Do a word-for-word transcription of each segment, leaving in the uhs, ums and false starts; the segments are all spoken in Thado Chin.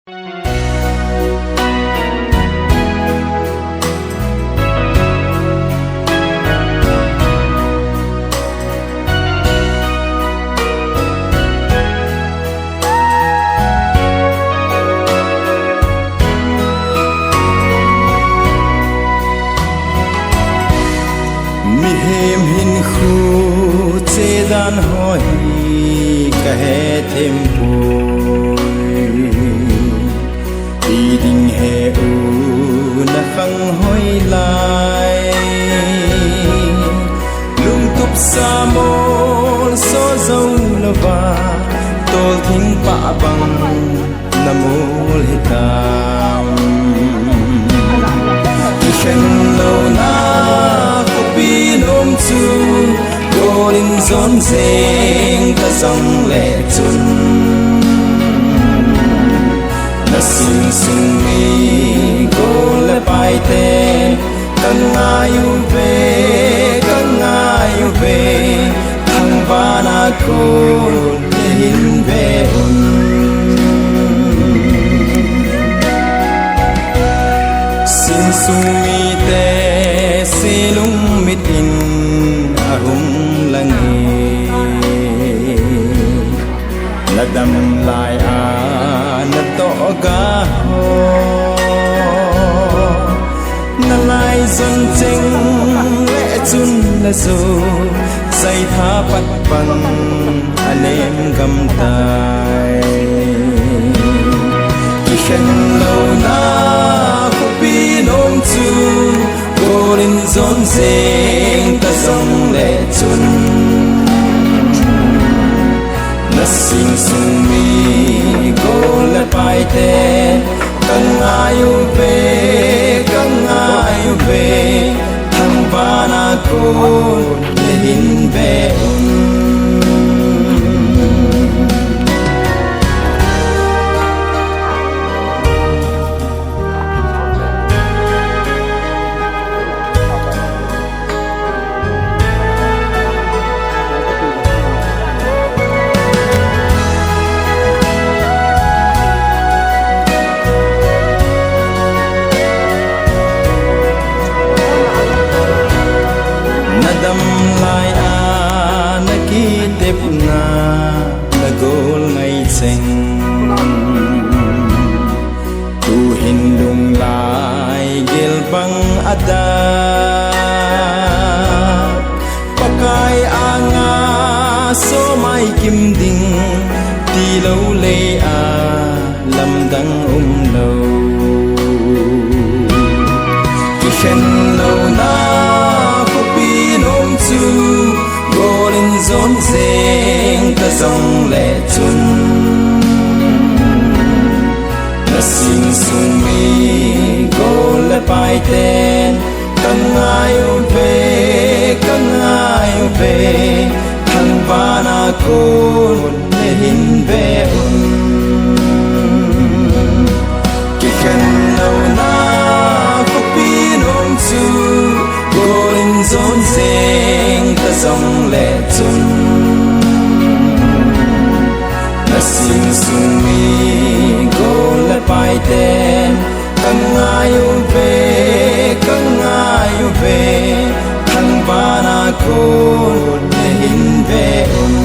Mihem hinkho chedan ho hi kahe thempoi. Ti ding he u na khang hoi lai. Lungtup sa mol so zo lova, tolthing pa bang na mol hitam. Kikhen louna khopi nom chu, golin jon jeng ta jong le chun, na sing sung mi gol le paite, ka ngai uve, ka ngai uve, thangvahna kon nahin ve un. Sing sung mite se lungmit in ahung lang e. Na dam lai a na toh ga ho, na lai jon cheng le chun na jo, sai tha pat pan a nem gam tai. Kikhen louna khopi nom chu, golin jon jeng ta jong le chun, na sing sung mi gol le paite, ka ngai uve, ka ngai uve, thangvahna kon nahin ve un. Na dam lai a na kitepna na gol ngai cheng. Tuhin lunglai gel bang a da, Pakai anga so mai kim ding, ti lo le a lamdang um lo. Kikhen louna khopi nom chu, golin jon jeng ta jong le chun, na sing sung mi gol le paiten, ka ngai uve, ka ngai uve, thangvahna kon nahin ve un. Kikhen louna khopi nom chu, golin jon jeng ta jong le chun, na sing sung mi gol le paiten, ka ngai uve, ka ngai uve, thangvahna kon nahin ve un.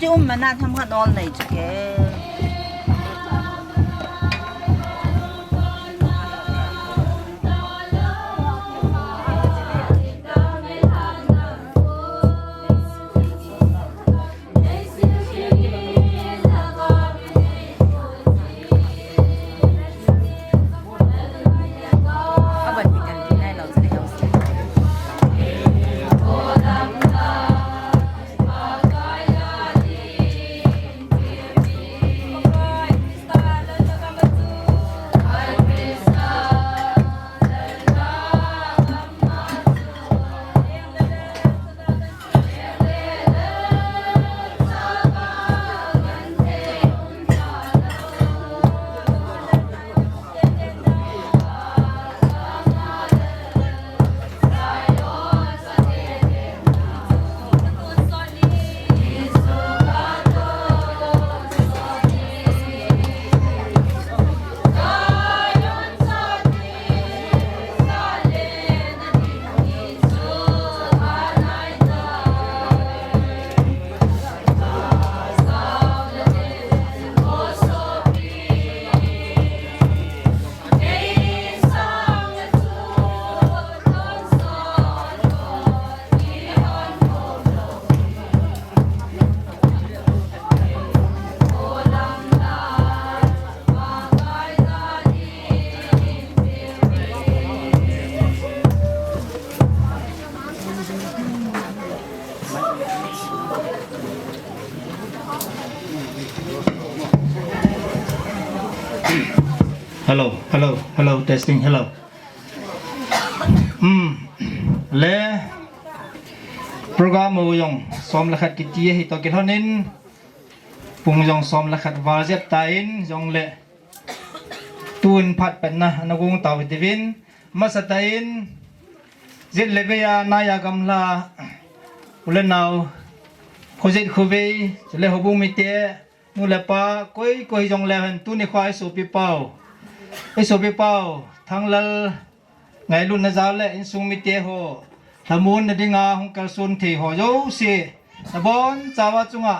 Um, mana tham khat ol nei chu ke. Hello, hello, hello, testing, hello. Hmm. Le program u jong som le khat kiti ahi toh kilhon in, pung jong som le khat val jep tan jongle tun phat patna ana gung tau hitin, masatah in jet le vei a naiya gamla u le nau, khojet khovei, chule houbung mite, nu le pa, koi koi jongle hen, tuni khoa i sopi pau, i sopi pau Thanglal ngailutna jal le insung mite ho, lhamonna dinga hung kalson thei ho jouse, nabonchauva chunga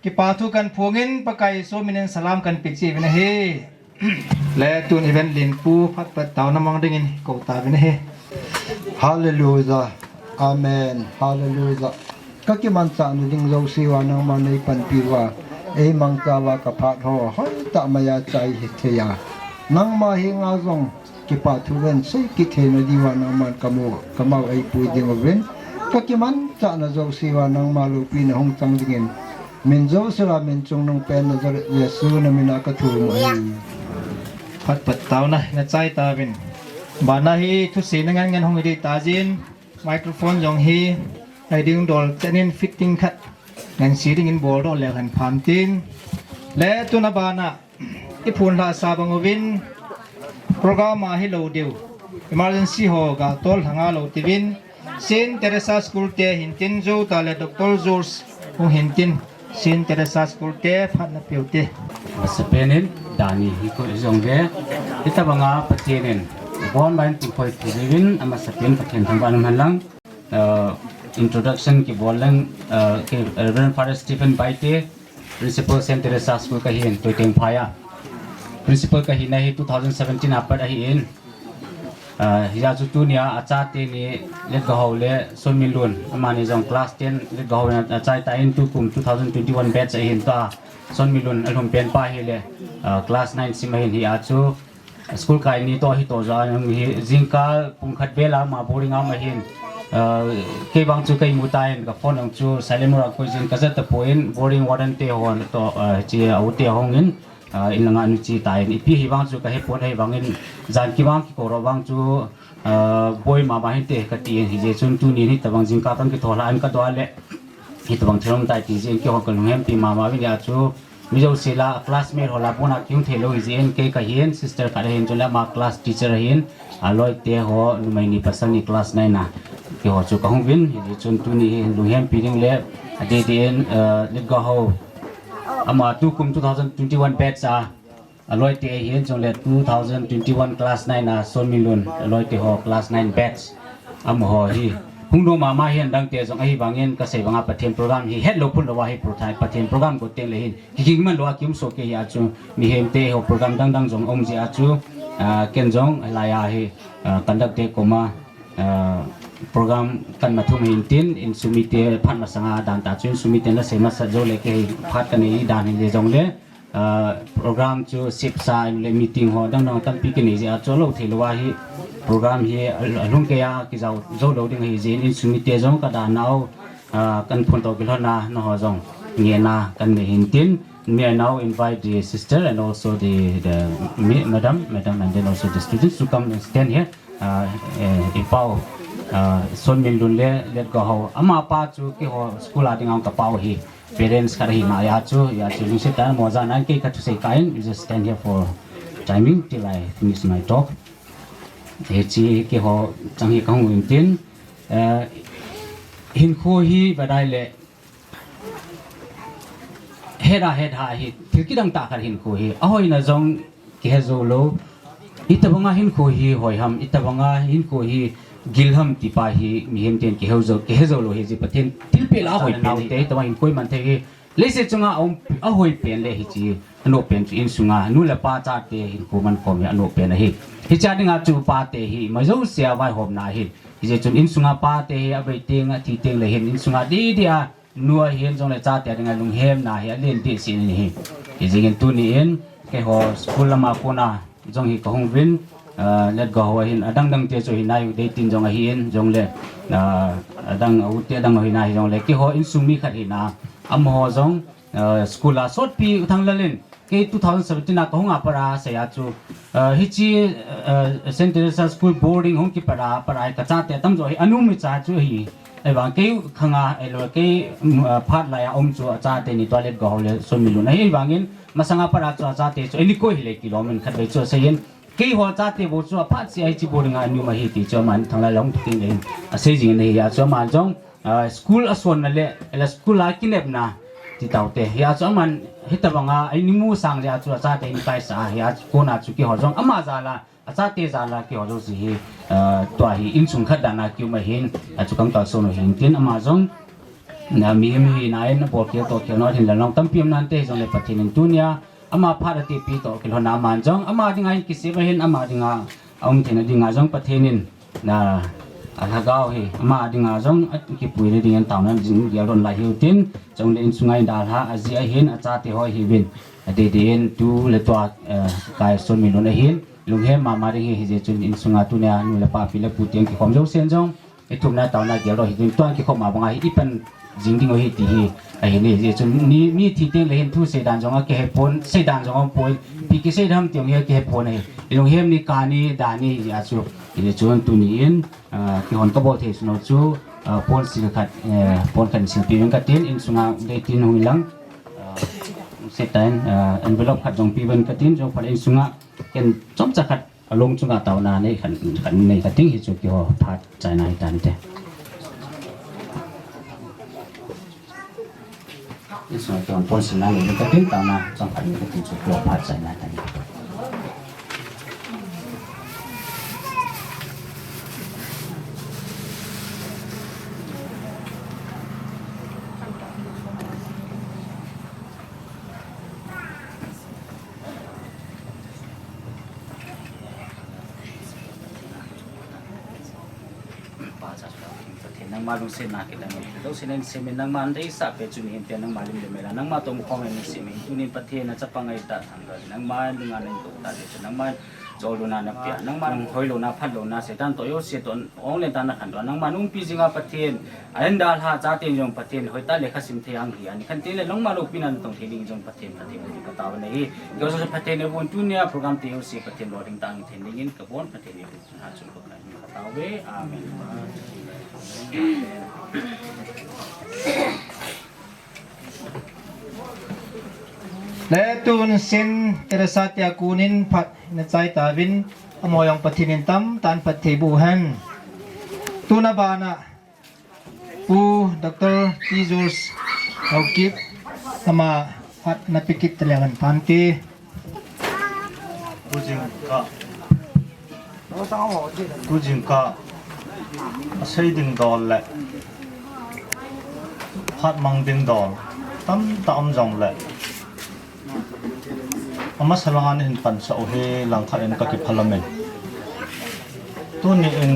kipa thu kahin phongin, Pakai Jesu minin salam kahin pe cheh uvin ahi. Le tun event len pu phat pat taona mang dingin kou tauvin ahi. Hallelujah. Amen. Hallelujah. Ka kimanchahna ding jouse uva nangman nei panpi uva, ei mangcha uva ka phat ho hoitah maiya chai hithei a, nangma henga jong kipa thu kahin sei kit theina diuva nangman ka mo, ka mao ei pui ding uvin, ka kimanchahna jouse uva nangma loupina hung chang dingin, min jouse lah a min chungnung pen Nazareth Jesu na mina ka thum u ahi. Phat pat taona na chai tauvin. Bana hi thusei na ngen ngen hung hi ding tajin. Microphone jong hi, ei ding dol tenin fitting khat ngan si dingin bol doh leu hen pham tin. Le tuna bana i phun lhahsa bang uvin program a hi lo diu, emergency ho ga tol lhanga lo tiuvin, Saint Teresa School te hin tin, jou ta le Doctor George hung hin tin. Saint Teresa School te phatna peu te. Masapen in, dani hi ko jong ve. Hitabanga Pathen in abon uva eipuikhoi thei uvin, amasapen Pathen thangvah um hen lang. Uh, introduction kibol leng, uh, ki Reverend Father Stephen Baite, Principal Saint Teresa School kahin, Tuiteng Phai a. Principal kahina hi two thousand seventeen a pat ahin, Ah, hijeh chun tunia achate ni Letgahou le Sonminlun, amani jong class ten Letgahou in achai tan, tukum two thousand twenty-one batch ahin tua, Sonminlun alhum pen pa hi le, ah, class nine sim ahin, hijeh chun school kai ni toh hi toh jong hi jingkah pung khat vel a ama boarding a um ahin, ah, kei vang chu ka imu tan ka phone jong chu silent mode a koi jin ka ja tapon boarding warden te hon toh, ah, chi a u te hon in, ah, in langa nu chi tan, ipi hi vang chu ka hepon, ahivangin jan kivang kikou ro vang chu, ah, boi mama hinte ka tin, hijeh chun tunin hitabang jingkah kan kithoh lha an ka dua le hitabang thilom tai ti jeh in keiho ka lunghempi mama uvin, hijeh chun mi jouse lah a classmate ho lah a puna kihung thei lou hijeh in kei kahin, sister khat ahin, chule ama class teacher ahin, aloi te ho numei ni pasal ni class nine a, keiho chu kahung uvin, hijeh chun tuni hi lunghempi ding le adeh deh in, ah, Letgahou ama tukum two thousand twenty-one batch a, aloi te ahin, chule two thousand twenty-one class nine a Sonminlun aloi te ho class nine batch amaho hi, Hung nom mama hi adang te jong ahi vangin kasei vanga Pathen program hi hetlou phun lou a hi pro thai Pathen program go teng le hin kiking man lou a kium soh kei hi a chu mihem te ho program dang dang jong um jeh a chu, ah, ken jong lai a hi, ah, conduct te koma, ah, program kan ma thum hin tin insung mite phat masanga dan ta chu insung mite na sei masa jou le kei hi phat kanei dan hi le jong le, ah, program chu sipsa le meeting ho dang dang tampi kinei jeh a chu lou thei lou a hi program hi a, alhung kei a kijou jou lou ding ahi jeh in insung mite jong ka dan nau, ah, kan phun to kilhon a na ho jong nge na kan nei hin tin. May I now invite the sister and also the, the mi-, madam, madam and then also the students to come and stand here. Ah, eh, i pau, ah, Sonminlun le Letgohou. Amapa chu keiho school a dinga ka pau hi. Parents khat ahina a chu, a chu lungset tah in mo jan a kei ka thusei kah in, you just stand here for timing till I finish my talk. Hiche keiho chang hi kahung in tin, eh, hinkho hi vadai le, het a het a hi, thil kidang tah khat hinkho hi, ahoina jong kihe jou lou, itobanga hinkho hi hoi ham, itobanga hinkho hi gil ham ti pa hi, mihem ten kihe jou, kihe jou lou hi, ji Pathen thilpeh la ahoi pen hi, itobang hinkho hi man thei hi, leiset chunga aum, ahoi pen le hiche, anom pen chu insunga, nu le pa chate hinkho man khom hi anom pen ahi. Hiche a dinga chu pate hi, ima jouse a vaihomna ahi. Hijeh chun insunga pate hi, abei teng, athi teng le hin, insunga didi a, nu ahin jongle chate a dinga lunghemna hi alen deh seh in ahi. Hijeh in tuni in, keiho school lama kona jong hi kahung uvin, ah, Letgohou ahin, adang dang te chu hinai u dei tin jong ahin, jongle, ah, adang u te adang hinai jongle, keiho insung mi khat hina, amaho jong, ah, school a sotpi u Thanglal in, kei two thousand seventeen a kahung a pat a sei a chu, ah, hiche, ah, Saint Teresa School boarding hung kipat a, pat a hi kachate atamjo hi, anu mi cha chu ahi. Ahivang kei khanga, ahilou kei, mm, ah, phat lai a um chu achate ni toilet go ho le Sonminlun. Ahivangin, masanga pat a chu achate chu, eini koi hile kilom in khatvei chu asei in. Keiho chate bou chu aphat seh a hiche boarding a anu ahi ti chu aman Thanglal a hung kiting le in. Asei jing in ahi a chu aman jong, ah, school asonna le, ahile school a kinepna ti taute. Hia chu aman hitobanga eini mu sang jeh a chu achate eini kaisah a, hia chu kona chu keiho jong ama jal a, achate jal a keiho jouse hi, ah, tua hi insung khat dan a kium ahin, a chu kangkal son u hin tin ama jong, na mihem hina in abol khel toh khel nau hin le long tampi um nante hijongle Pathen in tunia, ama phat atehpi toh kilhon a aman jong, ama dinga in kisem ahin, ama dinga aum theina dinga jong Pathen in, na, alhagao hi, ama dinga jong akipuina dingin taona jing geldoh lai hiu tin, chule insunga in dalha ajeh ahin, achate ho ahiuvin, adeh deh in tu le tua, eh, kai Sonminlun ahin, lunghem mama ding hi, hijeh chun insunga tunia nu le pa pi le pu teng kikhom jousen jong, ithumna taona geldoh hi ding, tuan kikhom ma banga hi ipan jing ding u ahi ti hi, ahi ni, hijeh chun ni, mi thi teng le hin thu sei dan jong akihe pon, sei dan jong aum poi, ipi kisei ding ham ti jong hi akihe pon ahi, ilunghem ni, kani, dani, hijeh a chu, hijeh chun tuni in, ah, kihon kabol thei sunau chu, ah, ponsil khat, eh, pon khat silpeh uvin katin, insunga dei tin hung in lang, ah, sei tan, ah, envelope khat jong pe uvin katin, jong phat insunga, ken chomcha khat, along chunga taona nei khat, khat nei kating hichu keiho phat chaina hitante. Insunga keiho ponsil na nei kating taona chomkhat nei kating chu keiho phat chaina hitante. Pathen, nangma lungsetna kidang in, lungsetna in semin, nangma deisah peh chu mihem te nangma lim le mel a nangma tongkhom in semin, tunin Pathen a chapang ahi tah Thanglal, nangma dinga nahin tou tah jeh chun, nangma choldohna napeh a, nangma hoilouna, phatlouna, Satan toh jouse toh, ong le tan nakhandoh a, nangma umpi jinga Pathen, a-in dalha chate jong Pathen, hoitah le khasim thei a hung hi a, nikhat teng le nangma loupina natong thei ding jong Pathen, Pathen, Pathen, katao nahi. Keiho jouse Pathen in eiuvin tunia program te jouse Pathen lolhing tah a hung thei dingin kabon Pathen in. Achu Pakai min katao ve. Amen. Le tun Saint Teresa te a konin phat ina chai tauvin, amaho jong Pathen in tamtah in phatthei boh hen. Tuna bana Pu Doctor T George Haokip, ama phat napeh kit taleu hen tante. Pu Jingkah. Pu Jingkah. Asei ding dol le phat mang ding dol tamtah um jongle, amasa langa nahin pansah u hi langkhat in kakiphalam in. Tuni in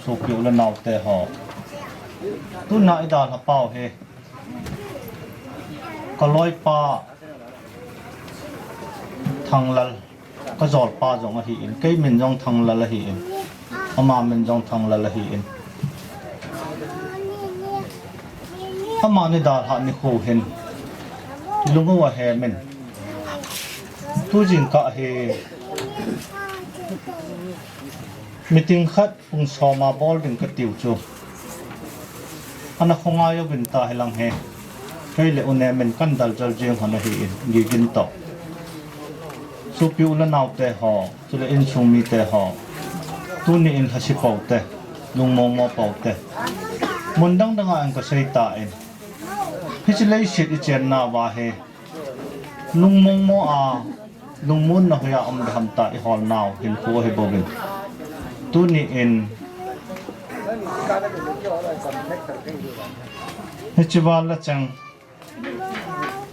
sopi u le naote ho, tuna idalha pau hi kaloipa Thanglal, kajolpa jong ahin, kei min jong Thanglal ahin, ama min jong Thanglal ahin. Amani dalhah nikho hin lung u ahem in, tu jingkah hi meeting khat pung soma bol ding katiu chu ana khongai uvin tahilang hi, kei le u Nemin kan daljal jeng hon ahin, Gigin toh. Sopi u le naote ho, chule insung mite ho, tuni in lhasi poute, lungmongmo poute, mun dang danga in kasei tan, hiche leiset ichenna uva hi lungmongmo a, lungmonna hoiya um ding ham tia iholnau hinkho ahi bouvin, tuni in hiche val a cheng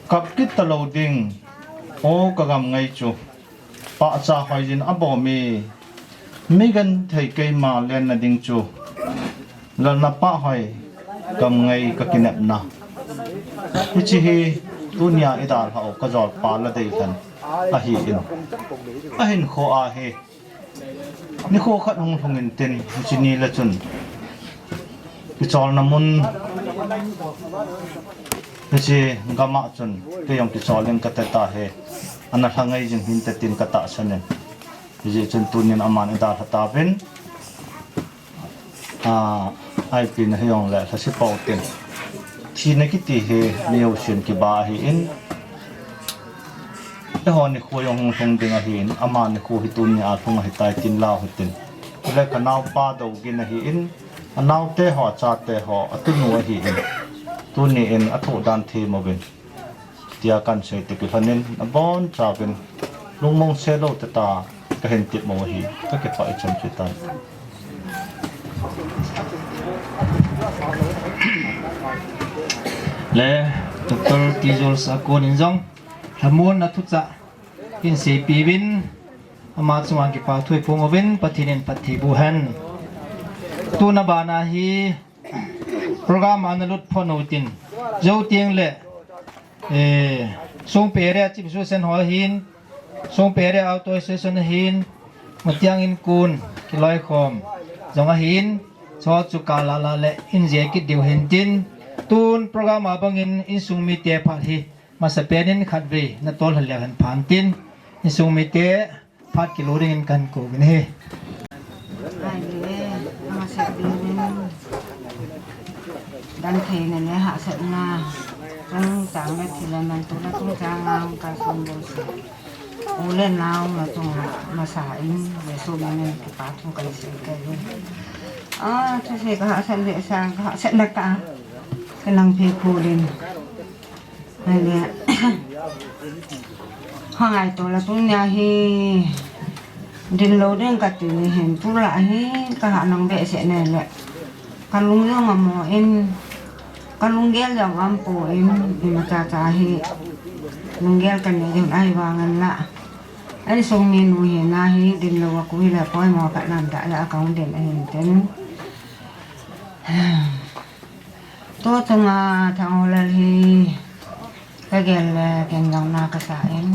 kap kit talou ding, o kagam ngei chu pahcha hoiyin abomi, mi genthei keima lenna ding chu Lalna pahhoi, gam ngei kakinepna. Hiche hi tunia idalhah u kajolpa la deilhen ahin, ahinkho a hi nikho khat hung lhung intin, hiche ni le chun kicholna mun, hiche gam a chun kei jong kichol in kati tahi, ana lha ngei jing hinte tin katahsan in. Hijeh chun tunin aman idalha tauvin, a, aipina hijongle lhasi pouten, thina kiti hi mi jousen kiba ahin, eiho nikho jong hung lhung ding ahin, ama nikho hi tunia lhung ahitai tin lau hitin. Chule kanaopa Dougin ahin, anaote ho, achateho, atunu ahin, tuni in athoh dan them uvin tia kahin seite kilhonin, abonchauvin lungmong selou tah a kahin tepmo ahi, kakipah ichan chu tan. Le, Doctor Tijol Sakon in jong lhamonna thuchah hin seipeuvin, ama chunga kipa thu iphong uvin, Pathen in phatthei boh hen. Tuna bana hi program ana lut phot utin, jou tengle, eh, Songpi area Chief Association ho ahin, Songpi area Auto Association ahin, matiang in kon kiloikhom jong ahin, chu chu kalala le inje kit diu hintin, tun program a bangin insung mite phat hi masapen in khatvei natol lha leu hen phan tin, insung mite phat kilo dingin kahin kouvin ahi. Ahi le, amasapen in gentheina le hahsatna, chungchang le thilha mantu le chungchang a hung kalson jouse, u le nao nachunga masa in Jesu min in kipa thu kahin sei kaiyin. A, thusei kahahsat le sang kahahsatna ka, kanang phe kholin. Ahile, hangaito la tunia hi dinlou ding kati nahin, tulai hi kaha nang behseh nale, kalung jong amo in, kalunggel jong aumpoi, imacha cha hi lunggel kanei jong ahivangin la, insung minu hina hi dinlou a koi le poimo khat namtah le akahung din ahin tin. Tu chunga Thanghoulal hi kagel le ken jong na kasa in,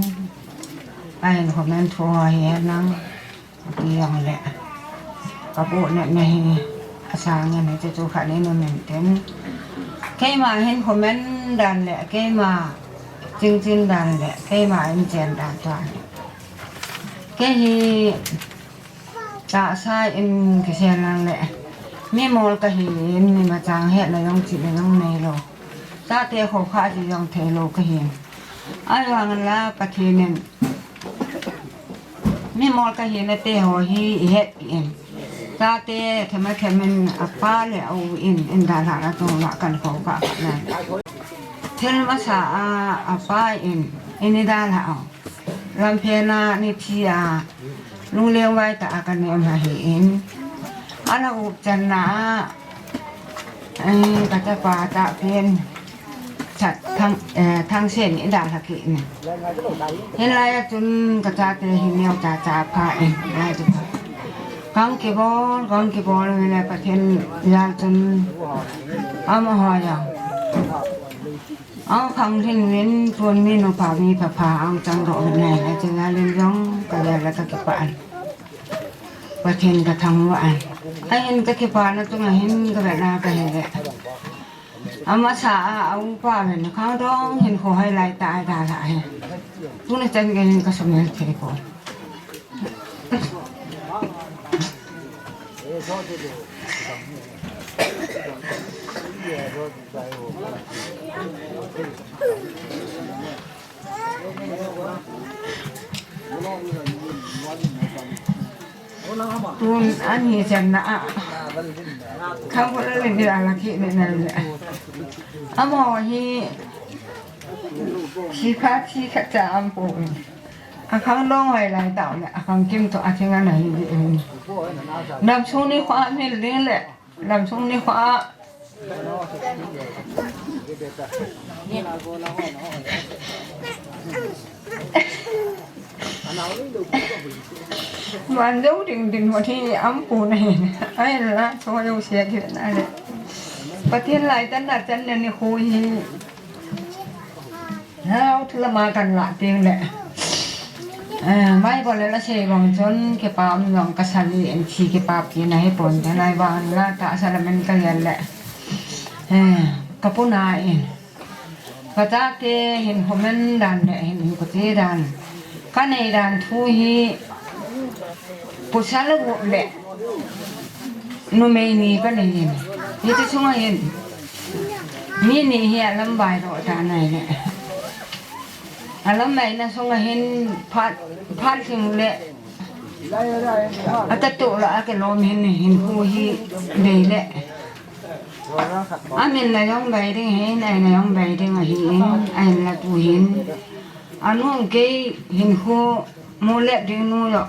ahin comment thu ho hi henlang, ti jongle kapohnatna hi asang in, hiche chu khat in um intin, keima hin comment dan le keima chingchin dan le keima inchen dan toh, kei hi tahsa in kisei lang le, mi mol kahin, mi machang hetna jong chihna jong neilou, chate khoukhah ji jong theilou kahin, ahivangin la Pathen in mi mol kahina teho hi ihetpeh in, chate themthem in apa le au in, in dalhah na chunga kan khoukhah khat na, thil masa a apa in, in idalhah u, lamphena nithi a lungleng vaitah a kanem ahin, Ana up channa a, eh, ka chapa Tahpen, Chat Thang, eh, Thangsen i dalha kit in. Hinlai a chun ka chate hi neocha cha pha in, lai chu pha. Kang kibol, kang kibol, hile Pathen jal chun amaho jong ang khang lhin uvin, tun mi nupa mi papa ang chang doh uvin, lai chu jal in jong ka jal a ka kipah in. Pathen ka thangvah in. Ahin ka kipana chunga hin ka vena ka he le. Amasa a, a upa ven khangdong hinkho hoilai tah a dalha hi. Tuni chan gei hin ka sumil thei poi. Tun ani channa a, khang ko le ni la ki ne na le. Amaho hi, si kha, si kha cha am po. A khangdong hoilai tah le, a khang kim to a thing ana hi. Nam sung ni kho a mil ding le. Lam sung ni kho a. Man jo ding ding ho thi am pu na hin. Ai la, cho jo sia ki na le. Pathen lai tan na chan ne ni khu hi. Hau thu lama kan la teng le. Eh, mai bol le la sei bang chun kipa um jong ka sa li en thi kipa pi na hi pon te lai vang la ta sa la men ka yal le. Eh, ka pu na in. Ka chate hin homen dan le hin ko che dan. Ka nei dan thu hi Pasal le numei ni ka nei in. Hiti chunga hin. Mi ni hi a lam bai ro ta nai le. A lam bai na sunga hin phat, phat sing le. A ta tu la a ke lom hin hin hu hi dei le. A min na jong bai ding hi, na na jong bai ding a hi in, a hin la tu hin. A nu kei hin hu mu le ding nu lo.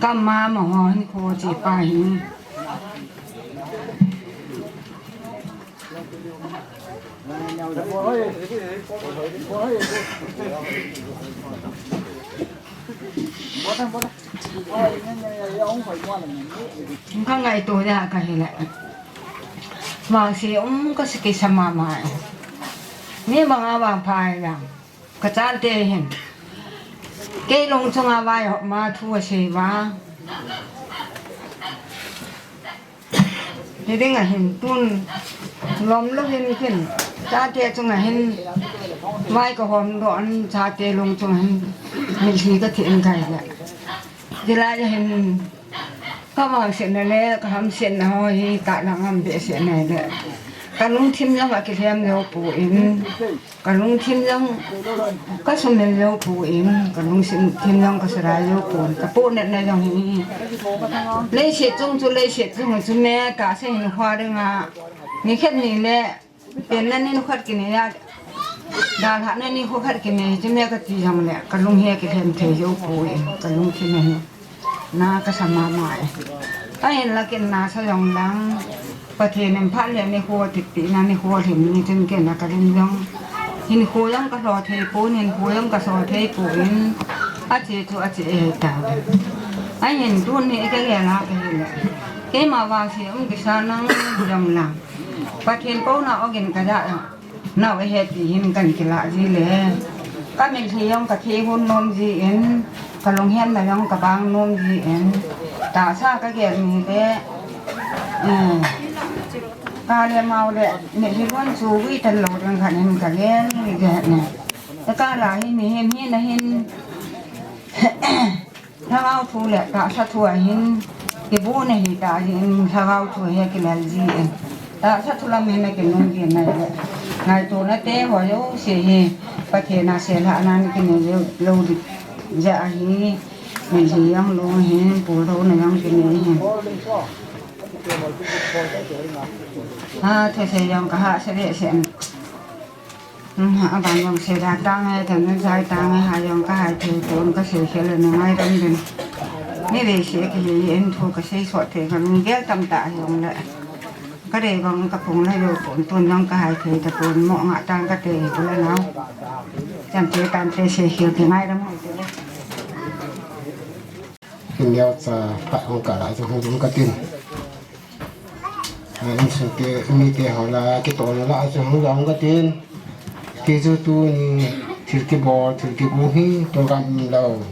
Ka mama ho hin kho che pa hi. Ka ngaito ja ka hi le. Vangse um ka si kisa mama. Mi banga vang pha jang. Ka chate hin. Kei lung chunga vai ho ma thu a sei va. Ni ding a hin tun lom lo hin kin. Chate chunga hin. Vai ka hom do an chate lung chunga hin. Min si ka thi in kai le. Di lai a hin. Ka vangsetna le, ka hamsetna ho hi, ka lang ham behseh nai le. Ka lungthim jong a kilhem jou poi, ka lungthim jong ka sumil jou poi, ka lungthim jong ka surai jou poi, ka pohnatna jong hi. Leiset chung chu, leiset chung chu me tahsa hinkho dinga, ni khat ni le, Pen na ni khat kine ya. Dalha na ni khat kine, chu me ka ti jong le, ka lung hi kilhem thei jou poi, ka lungthim hi. Na ka sa mama e. Ka hin la ken na sa jong lang. Pathen in phat le ni kho ti ti na ni kho thim ni chun ken na ka lung jong. Hinkho jong ka so thei poi, hinkho jong ka so thei poi. A che chu a che e ta. A hin tun ni ka le la ka hin le. Keima vangse um kisa nang jong lang. Pathen pouna ogin ka ja, nau ahi ti hin kan kila ji le. Ka mitlhi jong ka thi hun nom ji in, ka lunghenna jong ka bang nom ji in. Tahsa ka gel ni le, eh, ka le mau le, mitlhi lon chu vui tan lo ding khat hin ka gel ni ge ne. Ka la hi ni hin hi na hin. Lhagao thu le tahsa thu a hin, kibu na hi ta hin, lhagao thu hi kilal ji in. Tahsa thu lam hin a kinung ji nai le. Ngaitona te ho jouse hi, Pathen a selhahna kinei jou, lou di ja ahi, mitlhi jong lou hin, puldouna jong kinei hin. Ha, thusei jong ka hahsa behseh in. Hmm, aban jong sei da tange, than jong sei tange, ha jong ka hai thei pon, ka sei khel le ngai dam din. Ni vei se kihi in thu kasei sot thei kha, lunggel tamtah hijongle. Kadei bang kaphung la jou pon, tun jong kahai thei tapon, mo nga tang kate hi kula nau. Cham te tam te se hiu ti ngai ram hoi te. Kin leo cha phat hung kala chu hung jong katin. Insung te, mite ho la, kitol la chu hung jong katin. Ti chu tuni thil kibol, thil kibol hi program lou.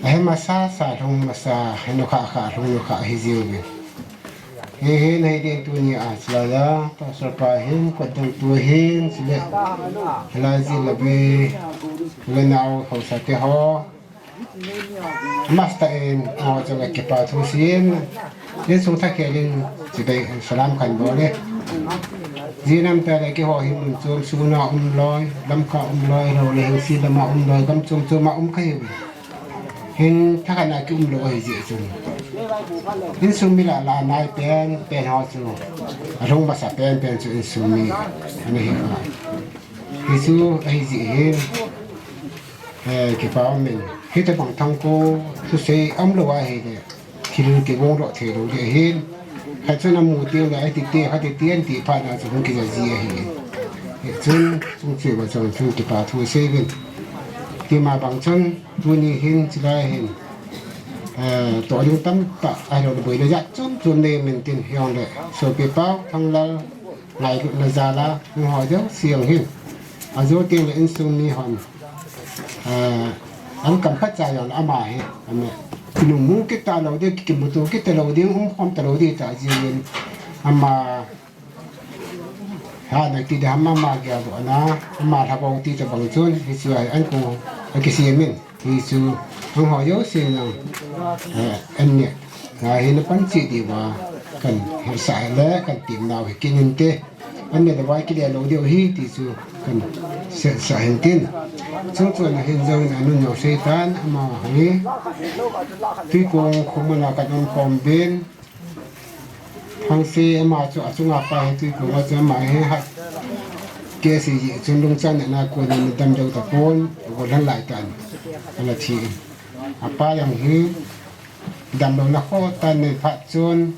Ahi masa, sa lhung masa, ahi nukha kha, lhung nukha hi jiu ve. Hi hi nahi din tuni a chilai a, pastor pa hin, kotdang tu hin, chule. Hilai ji la ve, le nau ho sa te ho. Master in, o chule kipa thu sin. Insung thakhel in, chibai salam kan bol e. Ji nam ta le kiho hi mun chom suna um loi, lam ka um loi, lo le hin si lama um loi, gam chom chom a um ka hi. Hin thakhat na ki um lou ahi jeh chun. Insung mi la la nai pen, pen ho chu. Alhung masa pen, pen chu insung mi. Ana hi kha. Hi chu ahi jeh hin. Eh, kipa um in. Hitabang thang ko, thusei um lou ahi le. Thil kibol lou thei lou ding ahin. Khat chun amu teng le, ati te, khat ti te, an ti phat na chu hung kija ji ahi. Hichun, chung cheu va chun, chung kipa thu sei vin. Tima bang chun, tuni hin, chilai hin. Eh, to ding tamtah, ahi lou le boina jat chom chom nei min tin, hijongle. Sopi pau, Thanglal, ngailutna jal a, hung ho jouse jong hin. Ajo teng le insung mi hon. Eh, an kam khat cha jong ama hi, ama. Nung mu kit ta lou ding, kimuto kit ta lou ding, um khom ta lou ding ta jin ama. Ha, na ti ding ham ama gel doh na, ama lha bou ti tabang chun, hi chu ahi, an ko, akisem in. Hi chu, hung ho jouse jong, eh, an ne, ahi na pan chi diu va, kan hetsah le, kan tim nau hi kit in te. An ne le vai kile lou diu hi ti chu kan setsah hin tin. Chung chun ahin jong in anun jong sei tan ama hi. Tuikong khum a kan um khom uvin. Hangse ama chu achunga pa hi Tuikong a chu ama hi hat. Kei sei ji chun lungchan na ko na dam deu ta pon. Ko lan lai tan. Ana thi. Apa jong hi. Damlouna kho tan nei phat chun,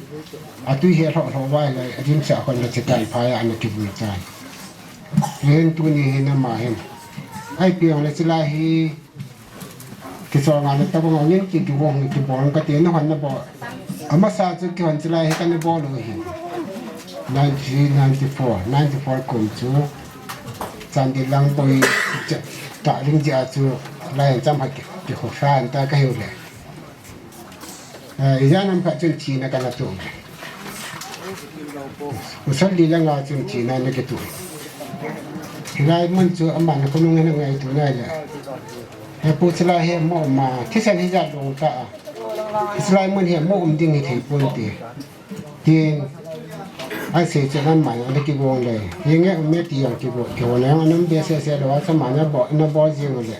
atui hi alhoh lhoh vai lai, adimsah khon le chitan phai a ana kivui tan. Hin tuni hin ama hin. Ahi piang le chilai hi, kichol nga le tabang ongin ki kivong kibol kati na hon na bol. Amasa chu kihon chilai hi kana bol u hi. Nineteen ninety-four, ninety-four kum chu. Chandel lang boi ta ling jia chu lai cham ha ki, kikhosa an ta kahiu le. Eh, ijat ham khat chun thina kana toh. Pasal li langa chun thina ana kitoh. Hilai mun chu aman khonung ana ngaito nai le. He pu chilai hi mo ma, thisan hijat long ta a. Chilai mun hi mo um ding hi thei pon te. Tin, asei chun aman ana kivong le. Hi nge um e ti jong kivong, kivong le jong ana um behseh seh lou a, chu aman ana bol, ana bol jing u le.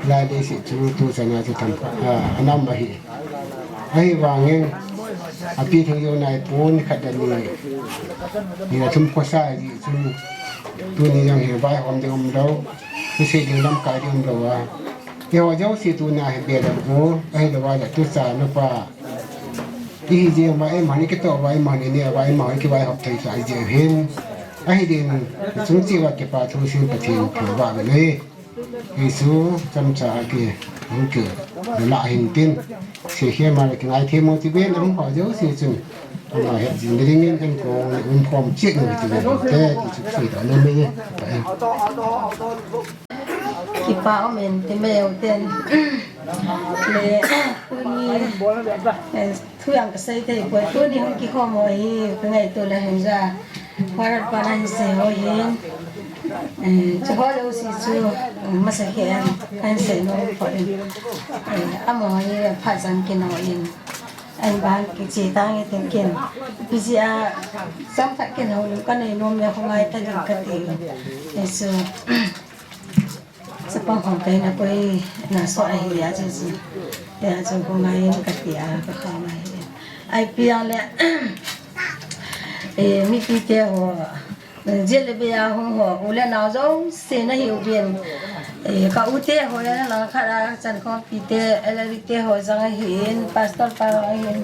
Lai dei si chu tu chana chu tam, ah, anam ahi. Ahivangin, api theng jou nai pon khat le ni. Ni la thum khosa ji chu tuni jong hi vaihom ding umlou. Thusei ding lamkai ding umlou a. Eiho jouse tuna hi belap u, ahilou le tucha nupa. Ihi jeh ma eima hi kitoh uva, eima hi ne uva, eima hi kivaihop thei sa jeh hin. Ahi din, chung cheh uva kipa thu sin Pathen thu ba ve le. Jesu, chomcha a ki, hung ki, la hin tin, se hi ma le kingai thei mo ti ven, hung pa jouse chun, ama het jing ding in, en ko, um khom cheh ni ti ven, te, ti chu sei ta nom e, pa e. Kipa um in ti meu ten. Le, tuni, eh, Thu jong kasei thei poi, tuni hung kikhom ho hi, kangaito le hin ja. Pharat pa na hin sei ho hin. Eh, chu ho jouse chu, eh, masa khen, kahin sei nom poi. Eh, amaho hi phat jang kin ho in. Ahin ban kiche tang e tin kin. Ipi jeh a, chomkhat kin houlim kanei nom le khongai ta ding kati. Eh, so, Chapang hung kaina koi na so ahi a chu chu. Tia chu khongai in kati a, kakham ahi. Ipi a le, eh, mipi te ho, jeh le beh a hung ho, u le nao jouse nahiuvin. Eh, ka u te ho jong lang khat a, chankhompi te, L R I te ho jong ahin, pastor pa jong ahin.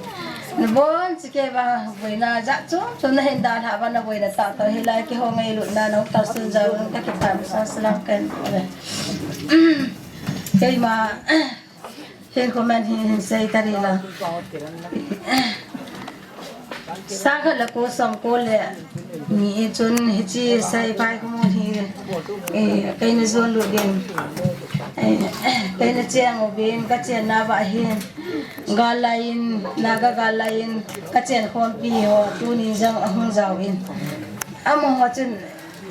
Nabon cheh kei vang boina jat chom chom nahin dalhah uva, naboina tahtah hilai keiho ngailutna nahung kalson jal un kakipah masa salam kahin bol e. Keima hin comment hi hin sei tari la. Sangkhat le ko somko le ni chun hiche Seiphai khomun hi, eh, keina jon lut in, eh, keina cheng uvin, kachenna uva hin gal laiyin, Naga gal laiyin kachenkhompi ho tuni jong ahung jaovin. Amaho chun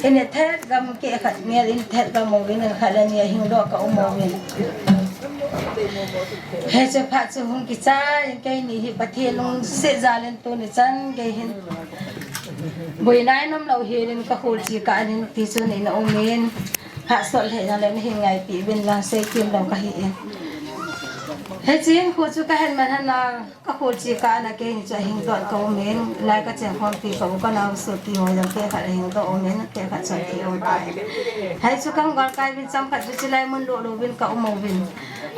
Inn thet gam keh khat ngel in thet gam uvin, khat le ni ahing doh ka um uvin. Hiche phat chu hung kichai in, keini hi Pathen lungset jal in tuni chan gei hin boina inom lou hel in ka kholchih kah in ti chun ina um in, phat sot lheh jong le nahin ngaipi uvin lang, sei kim lou kahi in. Hiche hinkho chu kahet man hana Ka kholchih kah a keini chu ahing doh ka um in, lai kachenkhompi ka u ka nao sopi ho jong keh khat ahing doh um in, keh khat chun thi um tai. Hichu kahung galkai uvin chomkhat chu chulai mun lut louvin ka um uvin.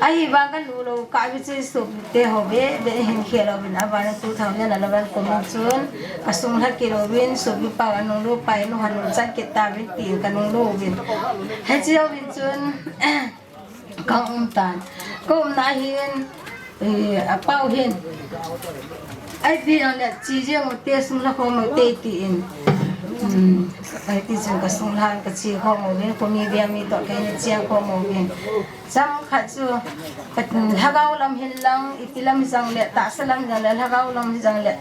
Ahivang ka lut lou kah uvin chu sopi te ho bebe hin khel uvin, aban two thousand eleven kum in chun ka sung lha kit uvin, sopi pa anung lut pa in, u hanung chan kit tauvin tin ka nung lut uvin. Hiche jouvin chun Ka um tan. Ka umna hin, eh, apau hin. Ai ti jong le, chi jeng u te sung lha khom u te tin. Hmm, ai ti chun ka sung lha ka chi khom uvin, khomi veng mi toh keini cheng khom uvin. Chomkhat chu, ka, lhagao lam hin lang, iti lam jong le, tahsa lam jong le, lhagao lam jong le.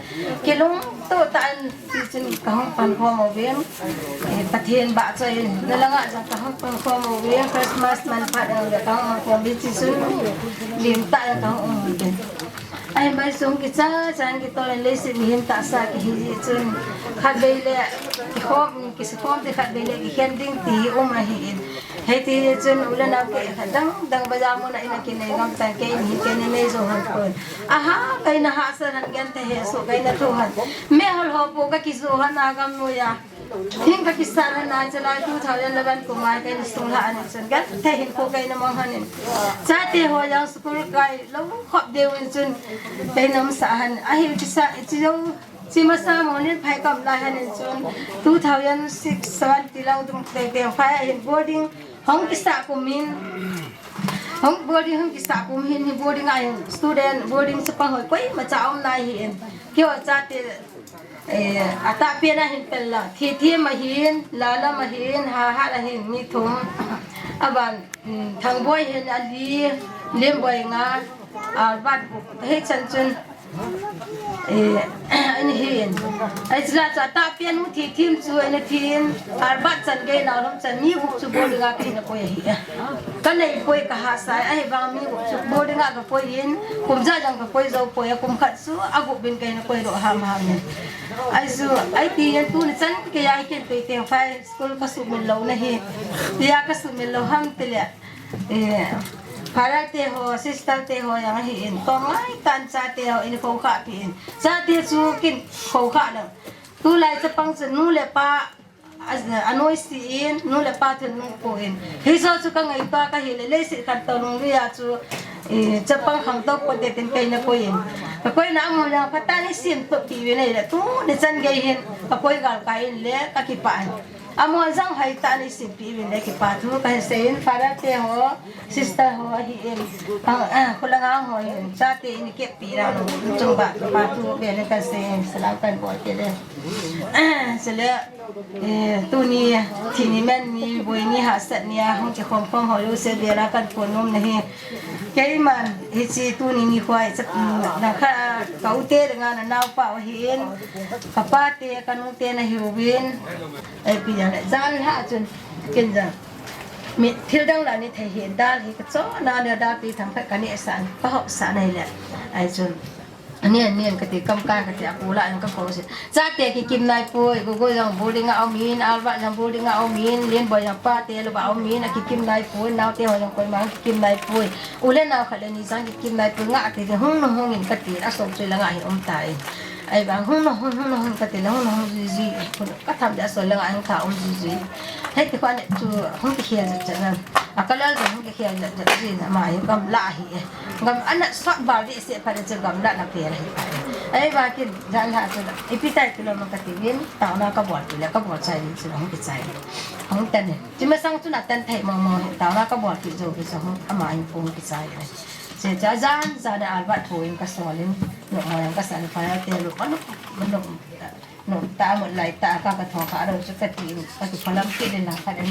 Kilungto tah in Tichun kahung pan khom uvin, eh, Pathen vahchoi in, nalanga jong kahung pan khom uvin, Christmas man phat jong le kahung khom uvin, tichun limtah in kahung um uvin. Ahi mai sung kicha chan kitol in leiset mihem tahsa kihi jeh chun, khatvei le kikhom, kikhom te khatvei le kikhen ding ti um ahi in. Hiti chun u le nao keh khat dang dang bazar mun a ina kinei ngam tan, keini hi keini nei jou hon pon. Aha, keina hahsat hon, genthei hesoh keina thu hon. Mehol ho po ka kijoh hon a gam noiya. Hing ka kisat hon a, chulai two thousand eleven kum a keini sung lha a ni chun genthei hinkho keina mang hon in. Chate ho jong school kai lou khop deu in chun keina umsah hon. Ahi kisa, chi jou Chima sa mo nin phai kam lai hon in chun two thousand six, seven ti lang dung teng teng phai a hin boarding hung kisah kum in, hung boarding hung kisah kum hin hi boarding a hin student boarding chapang hoi koima cha um nai hi in. Keiho chate, eh, atahpen a hin pel la. Thithem a hin, Lalam a hin, Hahat a hin, mi thum. Aban, um, Thangboi hin ali, Limboi nga, Albert buk. Hichan chun Eh, ani hin. Ai chila chu atahpen u Thithem chu ani thin. Albert chan gei nao lhom chan mi gup chu boarding a keina koi ahi. Ka nei poi ka hahsa e, ahivang mi gup chu boarding a ka koi in, kum ja jong ka koi jou poi, kum khat chu agup in keina koi doh ham ham in. Ai chu, ai ti in tuni chan keiya hi ken pei teng phai school ka sumil lou na hi. Tia ka sumil lou ham tile. Eh, father te ho, sister te ho jong ahi in, kong lai tan chate ho in khoukhah pi in. Chate chu kin khoukhah lou. Tulai chapang chu nu le pa, a, anoise in, nu le pa thil nung po in. Hijo chu ka ngaito kahi le, leiset khantou lungluia chu, eh, chapang khangtou pote tin keina koi in. Ka koina amaho jong phatah in eisim toh pi uvin ahile, tuni chan gei hin, ka koi galkai in le, ka kipah in. Amaho jong hoitah in eisimpi uvin le kipah thu kahin sei in, father te ho, sister ho ahi in, ah, ah, khulanga ho hin, chate in keppi dan u, chung ba, kipah thu pen in kahin sei in, salam kahin bol kit e. Ah, chule, eh, tuni, thi ni, man ni, boi ni, hahsat ni a, hung kikhom khom ho jouse vel a kahin phone nom na hi. Keiman, hiche tuni nikho hi, chap, mm, nang kha, ka u te dinga nanaopa u ahi in, ka pa te, ka nu te nahiuvin, eh, ipi jong le, jan lhah chun, ken jong. Mi, thil dang la ni thei hi, dal hi ka chon na, ni dal pi thang khat ka nehsah, ka hopsah na hile, ahi chun. Ani, ani, kati, kam ka, kati, a pu la, an ka ko se. Chate kikim nai poi, Gogoi jong boarding a um in, Albert jong boarding a um in, Limboi jong pa te lou ba um in, akikim nai poi, naote ho jong koima kikim nai poi. U le nao khat le ni jong kikim nai poi, nga ati jong hung nung hung in kati, asol choi langa hin um tai. Ahivang hung nung hung, hung nung hung kati le, hung nung hung jui jui. Ka tham le asol langa hin ka um jui jui. Hiti kho ani chu hung kikhel jep jep na. Akalal jong kikhel jat jat jin ama hi gamla hi e. Gam ana sot bal di se pha de chu gamla na pe la hi pha e. Ahivangin jan la chu ipi tai kilom kati vin taona kabol kit le kabol chai vin chu hung kichai. Hung tan e. Chi masang chu natan thei mo mo taona kabol kit jou kit chu hung ama in pung kichai e. Che cha jan jan a albat thu in kasol in no mo yang kasan pa te lo ano ano. Nung ta mut lai ta ka ka thong kha lo chu kati, kati phalam kit in lang khat in.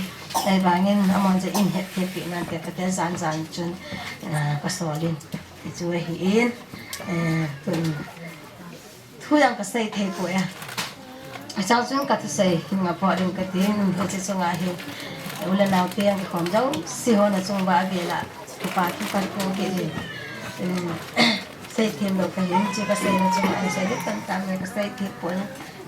Ahivangin amon chu in het thei pi nante kati jan jan chun, ah, kasol in. Chu ahi in, eh, tun thu jong kasei thei poi a. Achang chun kathusei hin nga po ding kati in, hiche chunga hi u le nao te jong kikhom jouse ho na chung uva vela kipa thu kahin pung kit in. Eh, Seithem lou kahin, chu kaseina chunga kasei ding tamtah nei kasei thei poi.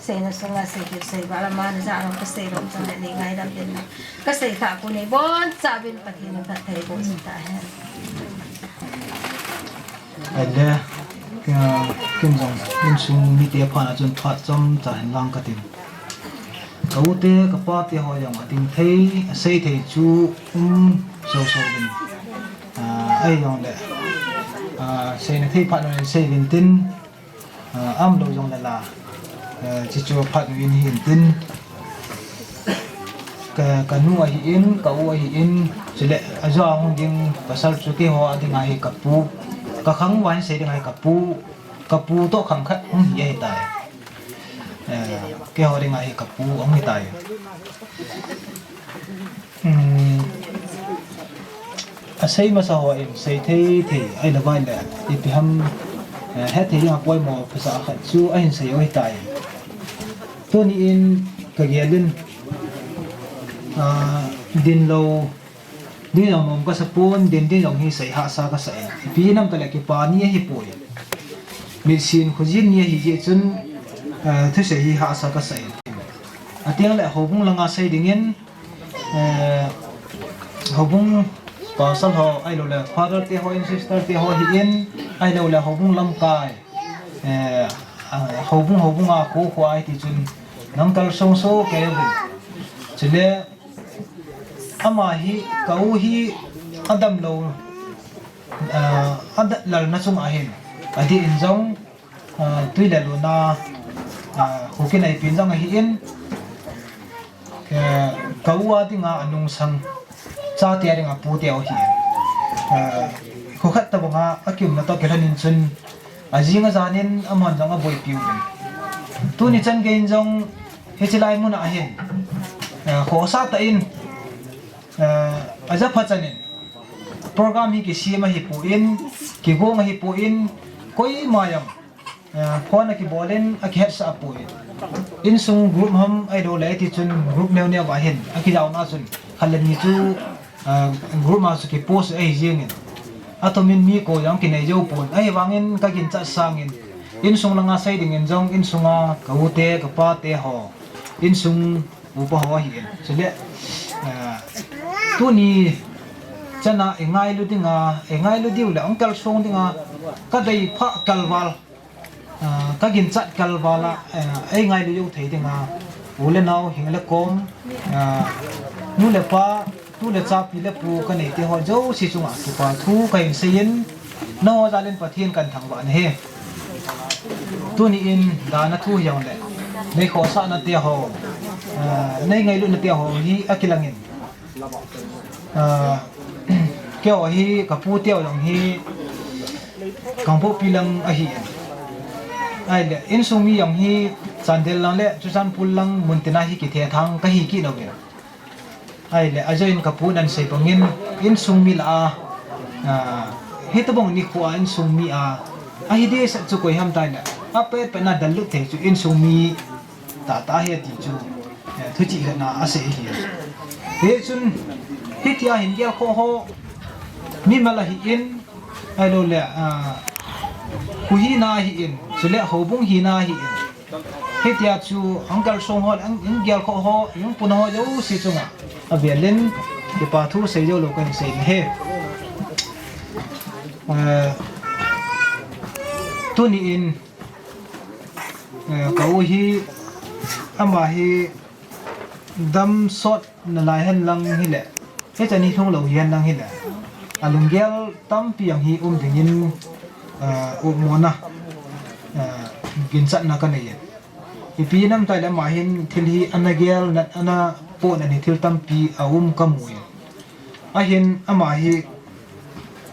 Seina sunga seithem sei vala mana ja lou kasei lou chun nei ngaidam den na. Kasei kha khu nei boncha uvin Pathen in phatthei boh cheh tahen. Ahile, ka, ken jong insung mite phat na chun phat chomcha hin lang katin. Ka u te, ka pa te ho jong ading thei, asei thei chu um soso uvin. Ah, ahijongle, ah, seina thei phat un sei uvin tin, ah, aum lou jongle la, ah, chuchu phat un hin tin, ka, ka nu ahin, ka u ahin, chule, ajo a hung ding pasal chu keiho a dinga hi ka pu, ka khang uva hin sei dinga hi ka pu, ka pu toh khang khat hung hi ahitai. Eh, keiho dinga hi ka pu hung hitai. Hmm. Asei masa ho in sei thei thei, ahilou vangle, ipi ham, eh, het thei dinga poimo phasa khat chu ahin sei u ahitai. Tuni in ka gel in, ah, din lou, din jong nom kasa pon, din din jong hi sei hahsa kasa in. Ipi ham itile kipa ni ahipoi. Mitsin khojin ni ahi jeh chun, eh, thusei hi hahsa kasa in. Atiang le houbung langa sei dingin, eh, houbung pasal ho, ahilou le father te ho, in sister te ho ahin, ahilou le houbung lamkai, eh, ah, houbung, houbung a kho kho ahi ti chun, nang kalsong soh kei uvin. Chule, ama hi, ka u hi, adam lou, ah, adat lal na chunga hin, adih in jong, ah, tui le luna, ah, khu kinai pin jong ahin, eh, ka u a dinga anungsang, chate a dinga pu te ahin. Eh, khu khat tabanga akiumna toh kilhon in chun, ajing ajan in amahon jong aboipi uvin. Tuni chan gei in jong hiche lai mun a hin, eh, khosa tah in, eh, aja pha chan in, program hi kisem ahipon, kigong ahipon, koima jong, eh, phone akibol in, akihetsah poi. Insung group ham ahilou le ti chun group neo neo a hin, akijaona chun, khat le ni chu, eh, group a chu kipost ahi jeng in. Athum in mi ko jong kinei jou pon. Ahivangin ka ginchat sangin, insung langa sei dingin jong, insunga ka u te, ka pa te ho, insung upa ho ahin. Chule, eh, tuni chana eingailu dinga, eingailu diu le, ahung kalsong dinga, ka dei pha kalval. Ah, ka ginchat kalval a, eh, eingailu jou thei dinga, u le nao, hing le kom, ah, nu le pa, tu le cha, pi le pu, kanei te ho jouse chunga kipa thu kahin sei in, nangho jal in Pathen kahin thangvah nahi. Tuni in, dana thu hijongle, nei khosahna te ho, ah, nei ngailutna te ho hi akilang in. Ah, keiho hi, ka pu teu jong hi, Kangpokpi lang ahi. Ahile, insung mi jong hi, Chandel lang le, Churachandpur lang, mun tina hi kithethang, kahi kit lou ve. Ahile, ajo in ka pu nan sei bangin, insung mi lah a, ah, hitobang nikho a insung mi a, ahi dehset chu koi ham tile, apet pet na dallut thei chu insung mi, tah tah ahi ati chu, eh, thuchih khat na asei ahi. Hichun, hitia hin gelkhoh ho, mimal ahin, ahilou le, ah, kho hina ahin, chule houbung hina ahin. Hitia chu, ahung kalsong ho, ahung, ahung gelkhoh ho, ahung pun ho jouse chunga, avel in, kipa thu sei jou lou kahin sei nahi. Eh, tuni in, Eh, ka u hi, ama hi dam sot nalai hen lang hile, Hichan hi lhung lou hihen lang hile, alunggel tampi jong hi um dingin, ah, umna, ah, ginchatna kanei e. Ipi nam tile ama hin thil hi ana gel nat, ana poh nat hi thil tampi aum kamu e. Ahin ama hi,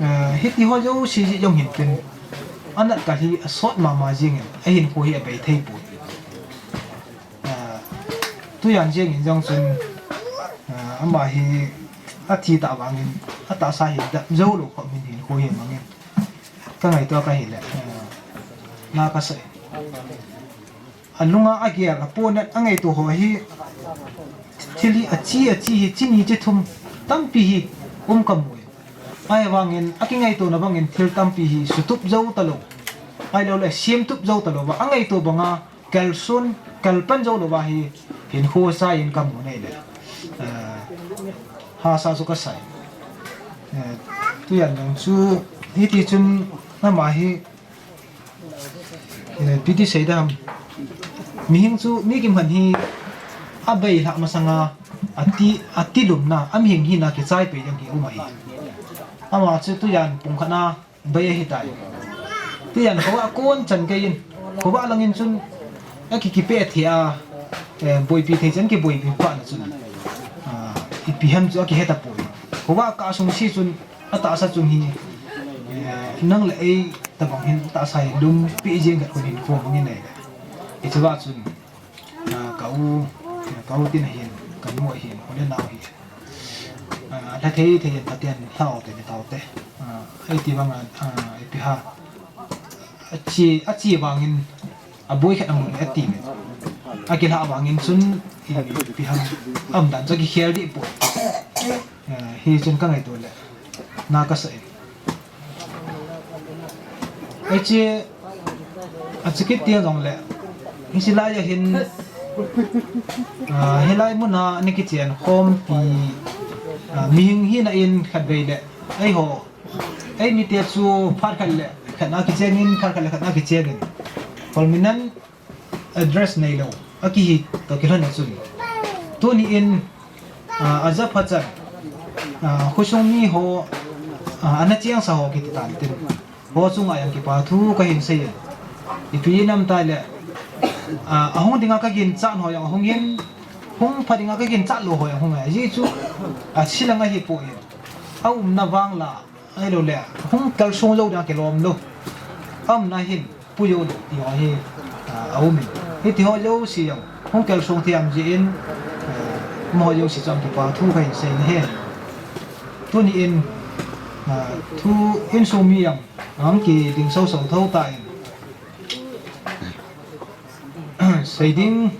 ah, hiti ho jouse jong hin tin, anat kal hi asot mama jingin, ahinkho hi abei thei poi. Ah, tujan jeng in jong chun, ah, ama hi athi tah vangin, atahsa hi dap jou lou khop min hinkho hi mangin. Kangaito kahile, ah, na kasa e. Alunga agel, apoh nat, angaito ho hi, thil hi achi, achi hi, chi ni chi thum tampi hi um kamu e. Ahivangin, akingaito na bangin thil tampi hi sutup jou talou. Ahilouleh, semtup jou talou va, angaito banga, kalson, kalpan jou lou va hi, hinkho sa in kamu nei le. Eh, hahsa chu kasa e. Eh, tujan jong chu, hiti chun ama hi, eh, ipi ti sei dam. Mihing chu, mi kimkhat hi, abei lhah masanga, ati, ati lumna, amihing hina kichai pei ding hi um ahi. Ama chu tujan pung khat na, bei ahitai. Tujan khovah kon chan kei in, khovah langin chun, akikipe thei a, eh, boipi thei chan kiboipi phat na chun. Ah, ipi ham chu akihe tapoi. Khovah kah sung si chun, atahsa chung hi, eh, nang le ei tabang hin atahsa hi lumpi jeng khat khun hinkho mangin nei le. Hiche va chun, ah, ka u, ka u tin ahin, ka nu ahin, u le nau hi. Ah, lha thei thei in Pathen lhau te ni tau te. Ah, hiti banga, ah, ipi ham. Achi, achi vangin, aboi khat amun ati min. Akilha vangin chun, ipi ham, aumdan chu akikhel deh poi. Eh, hichun kangaito le, na kasa e. Hiche, achi kit teng jongle, hiche lai a hin, ah, hilai muna ana kichen khompi, ah, mihing hina in khatvei le, eiho, eimite chu phat khat le khat na kichengin, phat khat le khat na kichengin. Kolminan address neilou, akihi toh kilhon a chun. Tuni in, ah, aja phat chan, ah, khosung mi ho, ah, ana chengsa ho kiti tan tin. Ho chunga jong kipa thu kahin sei e. Ipi nam tile, ah, ahung dinga kaginchat ho jong ahung in, hung pha dinga kaginchat lou ho jong ahung e. Ajeh chu, ah, achi lang ahipoi. Aumna vang la, ahilouleh, hung kalsong jou dinga kilom lou. Aumna hin, pui jou lou, ti ho hi, ah, aum in. Hiti ho jouse jong, hung kalsong thei jeng in, ah, amaho jouse chunga kipa thu kahin sei nahi. Tuni in, ah, thu insung mi jong, ahung kiding soso thou tan. Sei ding,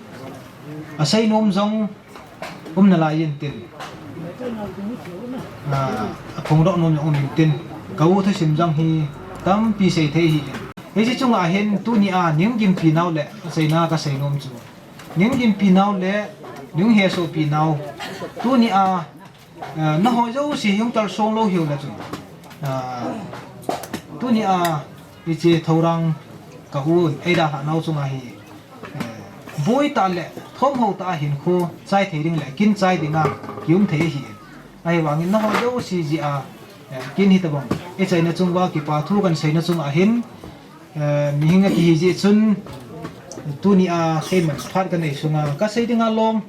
asei nom jong, um nalai in tin. Ah, aphongdoh nom jong um in tin. Ka u thusim jong hi tampi sei thei ahi in. Hiche chunga hin tuni a Nunggimpi nau le aseina kasei nom chu. Nunggimpi nau le Nunghesopi nau. Tuni a, ah, naho jouse hung kalsong lou hiu le chun. Ah, tuni a hiche Thorang ka u eidalhah nau chunga hi. Eh, boi tah le, thomhou tah a hinkho chai thei ding le, kin chai dinga, kium thei ahi. Ahivangin naho jouse jeh a, eh, kin hitobang, ichaina chung uva kipa thu kahin seina chunga hin, eh, mihing akihi jeh chun, tuni a keiman phat kanei sunga, kasei dinga lom,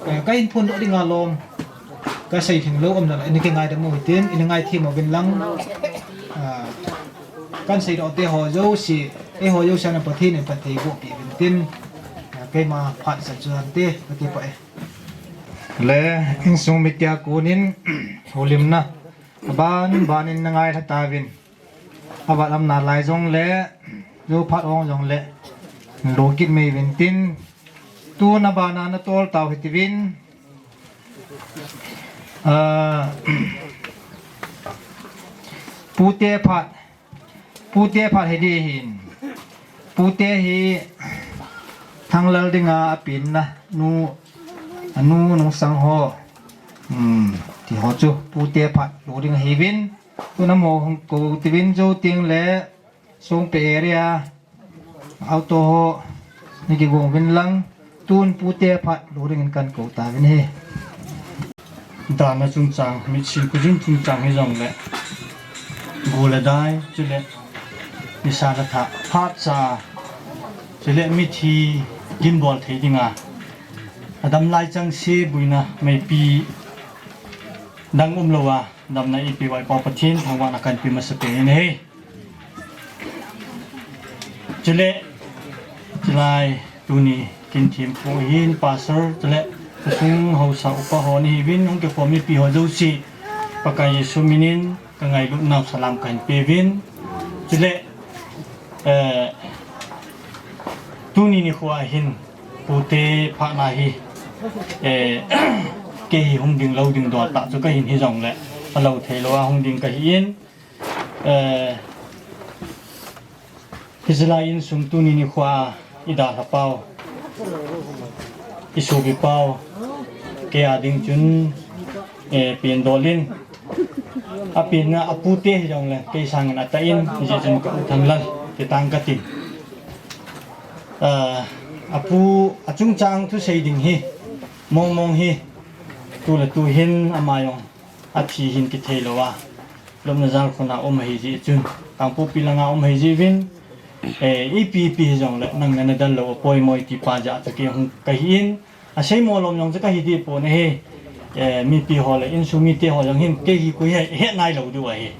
Eh, kahin phondoh dinga lom. Kasei lhing lou um nalai, nei kingaidam u hitin, nei ngaithem uvin lang. Ah, kahin seidoh te ho jouse, eiho jouse a Pathen in phatthei boh peh uvin tin. Ah, keima phat san chu hante, kati poi. Le, insung mi tia konin, houlimna. Aban, banin na ngailha tauvin. Avat lam nalai jongle, jou phat ong jongle, lo kit mai uvin tin, tun abana natol tau hitiuvin, ah, pute phat, pute phat hidi hin, pute hi thanglal dinga apenna, nu, anu nungsang ho, um, ti ho chu, pute phat lo ding ahiuvin, Tun amaho hung kou tiuvin jou teng le, Songpe area, auto ho, nei kigong uvin lang, tun pute phat lo dingin kahin kou tauvin ahi. Dana chungchang, mitsin kujin chungchang hijongle, gu le dai, chule nisa le tha, phat cha, chule mithi ginbol thei dinga, adam lai chang se buina meipi dang umlouva, damna eipeuva i Pa Pathen thangvahna kahin pe masapen ahi. Chule, chulai tuni kin thempu hin pastor, chule khosung haosa upa ho nahiuvin, hung kikhom mipi ho jouse, Pakai Jesu minin, ka ngailutnau salam kahin peuvin. Chule, eh, tuni nikho a hin, pute phatna hi, eh, kei hi hung ding lou ding dol tah chu kahin hijongle, alou theilouva hung ding kahin, eh, hiche lai insung tuni nikho a idalha pau, isopi pau, kei a ding chun, eh, pengdol in, apenna apute hijongle, kei sangin atah in, hijeh chun ka u Thanglal, kitang katin. Eh, apu, achungchang thusei ding hi, mongmong hi, tu le tu hin ama jong athi hin kithei louva, lupna jalkhun a um ahi jeh chun, Kangpokpi langa um ahi jeh uvin, eh, ipi ipi hijongle, nang nana del lou apoimo e ti pa jeh a chu kei hung kahin, aseimo lom jong chu kahi deh pon ahi, eh, mipi ho le insung mite ho jong hin kei hi koi ahi het nailou diu ahi.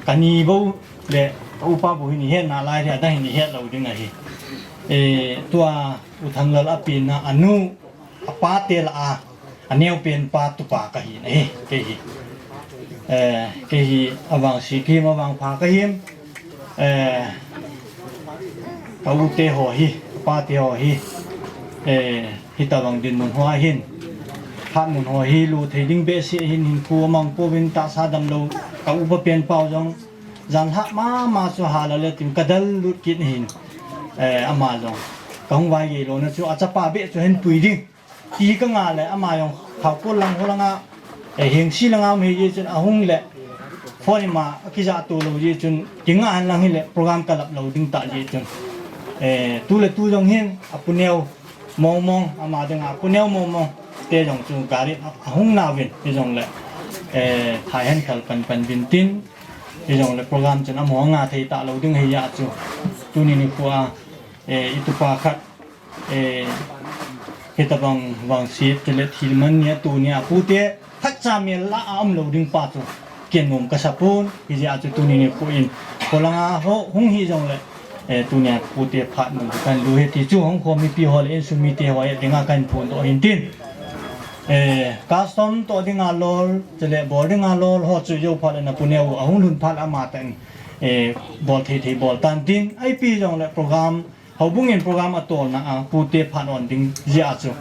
Kani bou le ka upa bou hin ihet nalai ding, adang hin ihet lou ding ahi. Eh, tua u Thanglal apenna anu, apate lah a, aneopen pa tupa kahin ahi, kei hi. Eh, kei hi avangse kahim, avangpha kahim. Eh, ka ute ho hi, ka pate ho hi, eh, hitobang dinmun ho a hin, phatmun ho hi lo thei ding behseh hin, hinkho amang pouvin, tahsa damlou, ka upa pen pau jong, jan lhah mama chu hal a le tin ka del lut kit ahin, eh, ama jong, kahung vaigei louna chu achapa beh chu ahin pui ding ti ka ngah le, ama jong Khaokol lang ho langa, eh, Hengsi langa um ahi jeh chun, ahung le, phone ima akijah to lou jeh chun, kingah hen lang hile, program kalap lou ding tah jeh chun, eh, tu le tu jong hin, apu neo mongmong, ama dinga apu neo mongmong te jong chu gari a, ahung nauvin, hijongle, eh, thai hen khel panpan uvin tin, hijongle program chun amaho ngah thei talou ding ahi jeh chun, tuni nikho a, eh, itupa khat, eh, hitobang vangset chule thilman nia tunia pute khatcha mel lah a umlou ding pa chu ken nom kasa pon, hijeh a chu tuni nikho in, kholanga ho hung hijongle, eh, tunia pute phatmun chu kahin lo ahi ti chu hung khom mipi ho le insung mite ho a dinga kahin phondoh ahin tin. Eh, custom toh dinga lol, chule bol dinga lol ho chu jou phat le napu neo ahung lhun phat le amatah in, eh, bol thei thei bol tan tin, ipi jongle program Houbung in program atolna a pute phat on ding jeh a chu,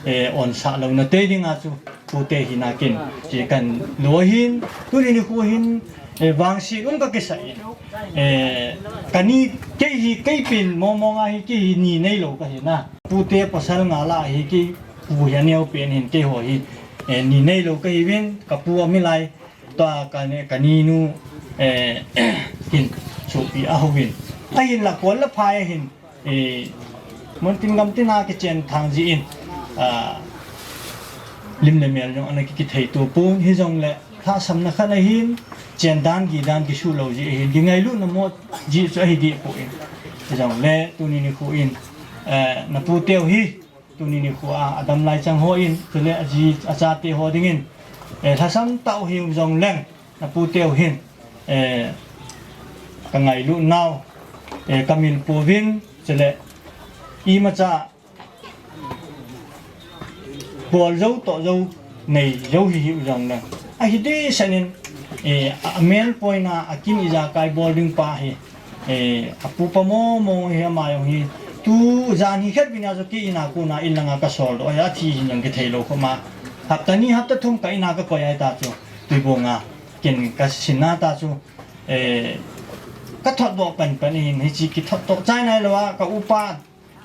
eh, onsah louna tei dinga chu pute hina kin, chu kahin lo ahin, tuni nikho hin, eh, vangset um kakisah in, eh, kani, kei hi, kei pen mongmong a hi, kei hi ni neilou kahi na. Pute pasal nga lah a hi, kei pu hi aneopen hin, keiho hi, eh, ni neilou kahiuvin, kapu amilai, tua kani, kaninu, eh, hin sopi ahouvin. Ahinla kol le phai ahin, eh, muntin gamtin a kichen thang jeh in, ah, lim le mel jong ana ki, kithei to pon, hijongle lhahsamna khat ahin, chen dan, gi dan kisuh lou jeh ahin, kingailutna mo jeh chu ahi deh poi. Hijongle tuni nikho in, eh, naputeu hi, tuni nikho a, adam lai chang ho in, chule aji, achate ho dingin, eh, lhasam tah u hiu jongleng, naputeu hin, eh, kangailut nau, eh, kamil pouvin, chule imacha bol jou toh jou, nei jou hi hiu jongleng, ahi dehset in, eh, a, a main point a, akin ijakai bol ding pa hi, eh, apupa momo hi ama jong hi, tu jan hi khat vin a chu kei in a kona in langa kasoldoh ahi, athi hin jong kithei lou khoma. Hapta ni, hapta thum ka in a kakoi ahi ta chu, Tuibong a, kin kasin a ta chu, eh, kathotdoh panpan ahin, hiche kithotdoh chai nailou a, ka upa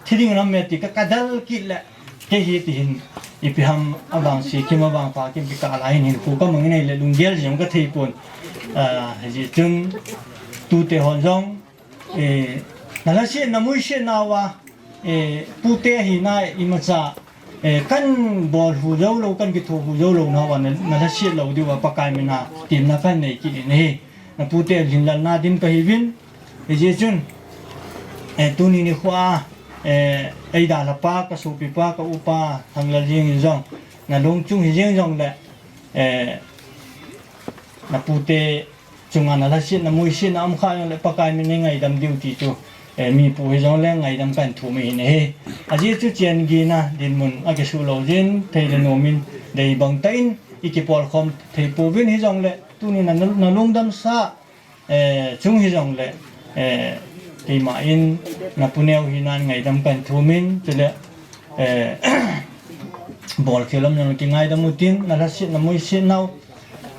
thi ding lam me ti ka, kadel kit le, kei hi ti hin, ipi ham avangse kim avangpha kim kikah lai hin, hinkho kamang in ahile lunggel jong kathei pon. Ah, hijeh chun, tute hon jong, eh, nalhasetna, muisetna uva, eh, pute hina imacha, Eh, kan bol hu jou lou, kan kitho hu jou lou na uva na, na lhaset lou diu va Pakai mina temna kan nei kit in ahi. Na pute lhinlelna din ka hiuvin. Hijeh chun, eh, tuni nikho a, eh, eidalhapa, ka sopipa, ka upa, Thanglal jeng hi jong, na lung chung hi jeng jongle, eh, na pute chunga na lhasetna, muisetna um kha jongle Pakai min nei ngaidam diu ti chu, eh, mipu hi jongle ngaidam kan thum ahi ne he. Ajeh chu chen gina dinmun a kisu lou jin, thei le nom in dei bang tah in i kipolkhom thei pouvin hi jongle, tuni na, na lungdam sa, eh, chung hi jongle, eh, keima in na pu neo hi nan ngaidam kan thum in, chule, eh, bol khel um jongle kingaidam u tin, na lhasetna, muisetna u,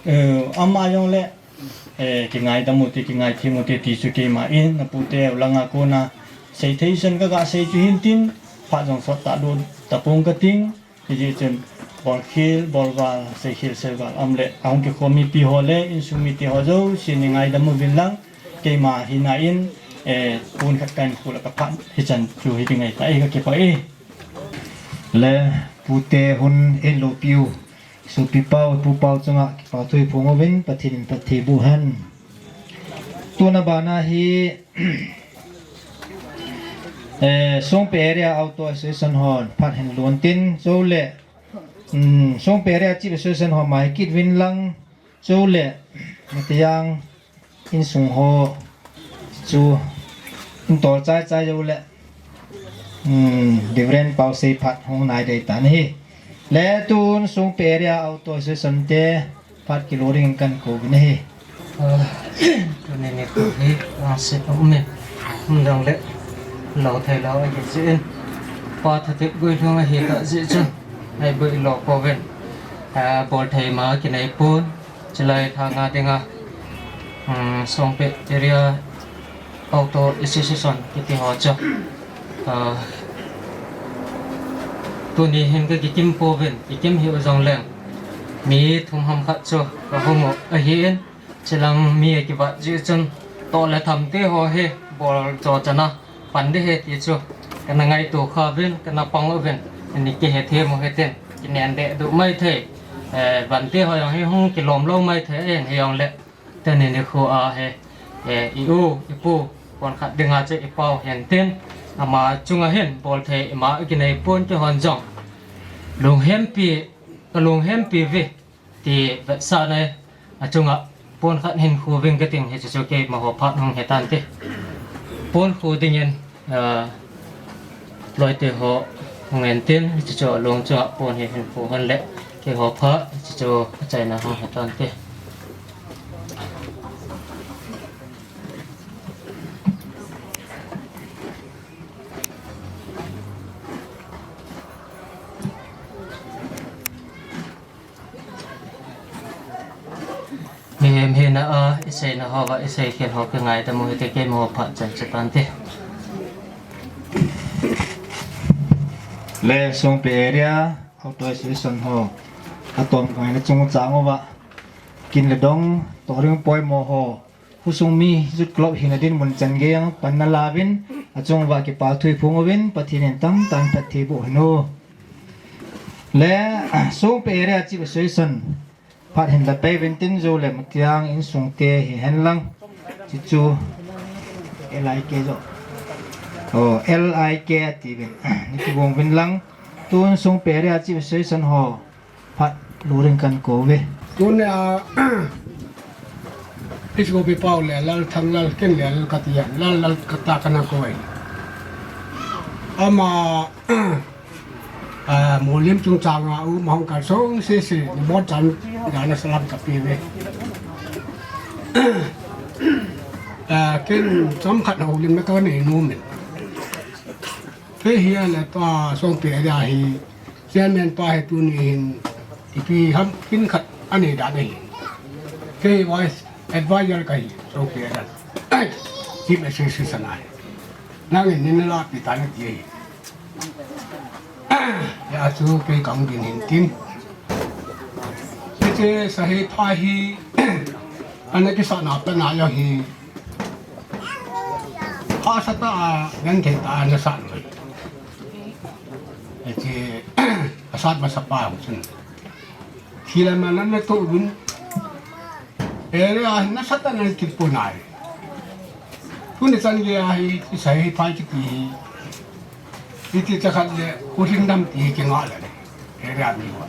eh, ama jongle, eh, kingaidam u te, kingaithem u te ti chu keima in, na pute u langa kona sei thei san ka ga sei chu hin tin, phat jong sot ta lut tapong ka ting, hijeh chun bol khel, bol val, sei khel, sei val um le, ahung kikhom mipi ho le, insung mite ho jouse nei ngaidam uvin lang, keima hina in, eh, pon khat kan khu le ka phat hichan chu hi ti ngai ta e, ka kipah e. Le pute hun in loupi u, sopi pau, pu pau chunga kipathu phong uvin, Pathen in phatthei boh hen. Tuna bana hi, eh, Songpi Area Auto Association hon phat hin lon tin, chule, um, Songpi Area Chief Association ho mai kit uvin lang, chule, Matayang insung ho chu in tol chai chai jou le, um, Reverend Pausei phat hung nai dei tan ahi. Le tun Songpi Area Auto Association te phat kilo ding kan kou uvin ahi. Ah, tuni nikho hi, ah, se pa um e. Um dang le, lou thei lou ahi jeh in. Pa thatep guilhung ahi ta jeh chun, ei boi lou pouvin. Ah, bol thei ma kinei pon. Chulai thanga dinga, um, Songpi Area Auto Association kiti ho chu, ah, tuni hin ka kikim pouvin, kikim hiu jongleng, mi thum ham khat chu ka hung u ahin, chulang mi akivat jeh chun, toh le tham te ho hi bol cho chana pan ding ahi ti chu kana ngaito kha uvin, kana pang uvin, ani kihethem u hitin, kinen deh duh mai thei, eh, van te ho jong hi hung kilom lou mai thei, ahin hijongle, tuni nikho a hi, eh, i u, i pu, pon khat dinga chu i pau hen tin, ama chunga hin bol thei ima kinei pon, keihon jong lunghempi, ka lunghempi uve ti vetsahna a chunga pon khat hin khu uving kating, hichu chu keima ho phat hung he tante. Pon khu dingin, ah, loite ho hung en tin, hichu chu along chunga pon hi hin khu hen le, keiho phat, hichu chu achaina hung he tante. Mihem hina a, i seina ho va, i sei khel ho kingaidam u hite, keima ho phat chan chan tante. Le Songpi Area Auto Association ho, atom ngaina chungchang uva, kin le dong, tohring poimo ho, khosung mi, Youth Club hina dinmun chan gei a panna la uvin, achung uva kipathu phong uvin, Pathen in tamtah in phatthei boh hen u. Le, Songpi Area Chief Association, phat hin la pei uvin tin, jou le matiang insung te hihen lang. Chuchu L I K jo. Oh, L I K ati uvin. Nei kibong uvin lang. Tun Songpi Area Chief Association ho phat lo ding kan kou uve. Tun a, Episkopi Pau le Lal Thanglal, ken le Lal kati a, Lal, Lal kata kana kou e. Ama, ah, Mulim chungchang a um ahung kalson sese, ni mo chan, gana salam kape uve. Ah, ken chomkhat houlimna kanei nom in. Kei hi ale tua Songpi Area hi, Chairman pa hi tuni hin, ipi ham kin khat anei dan ahi. Kei Vice Advisor kahi, Songpi Area. Chief Association ahi. Nangin nei na lahpeh tan nati ahi. Hia chu kei kahung ding hin tin. Hiche sa hi pha hi, ana kisahna pat na jong hi, hahsa tah a, genthei tah a ana sah uve. Hiche, Sat masapa chun. Thilai man na to dun. Area hi nasatah in ana kipon ahi. Tuni chan gei ahi, kisai hi phai kiti hi. Iti cha khat le, u hing dam ti hi kinga le. Area mi ho.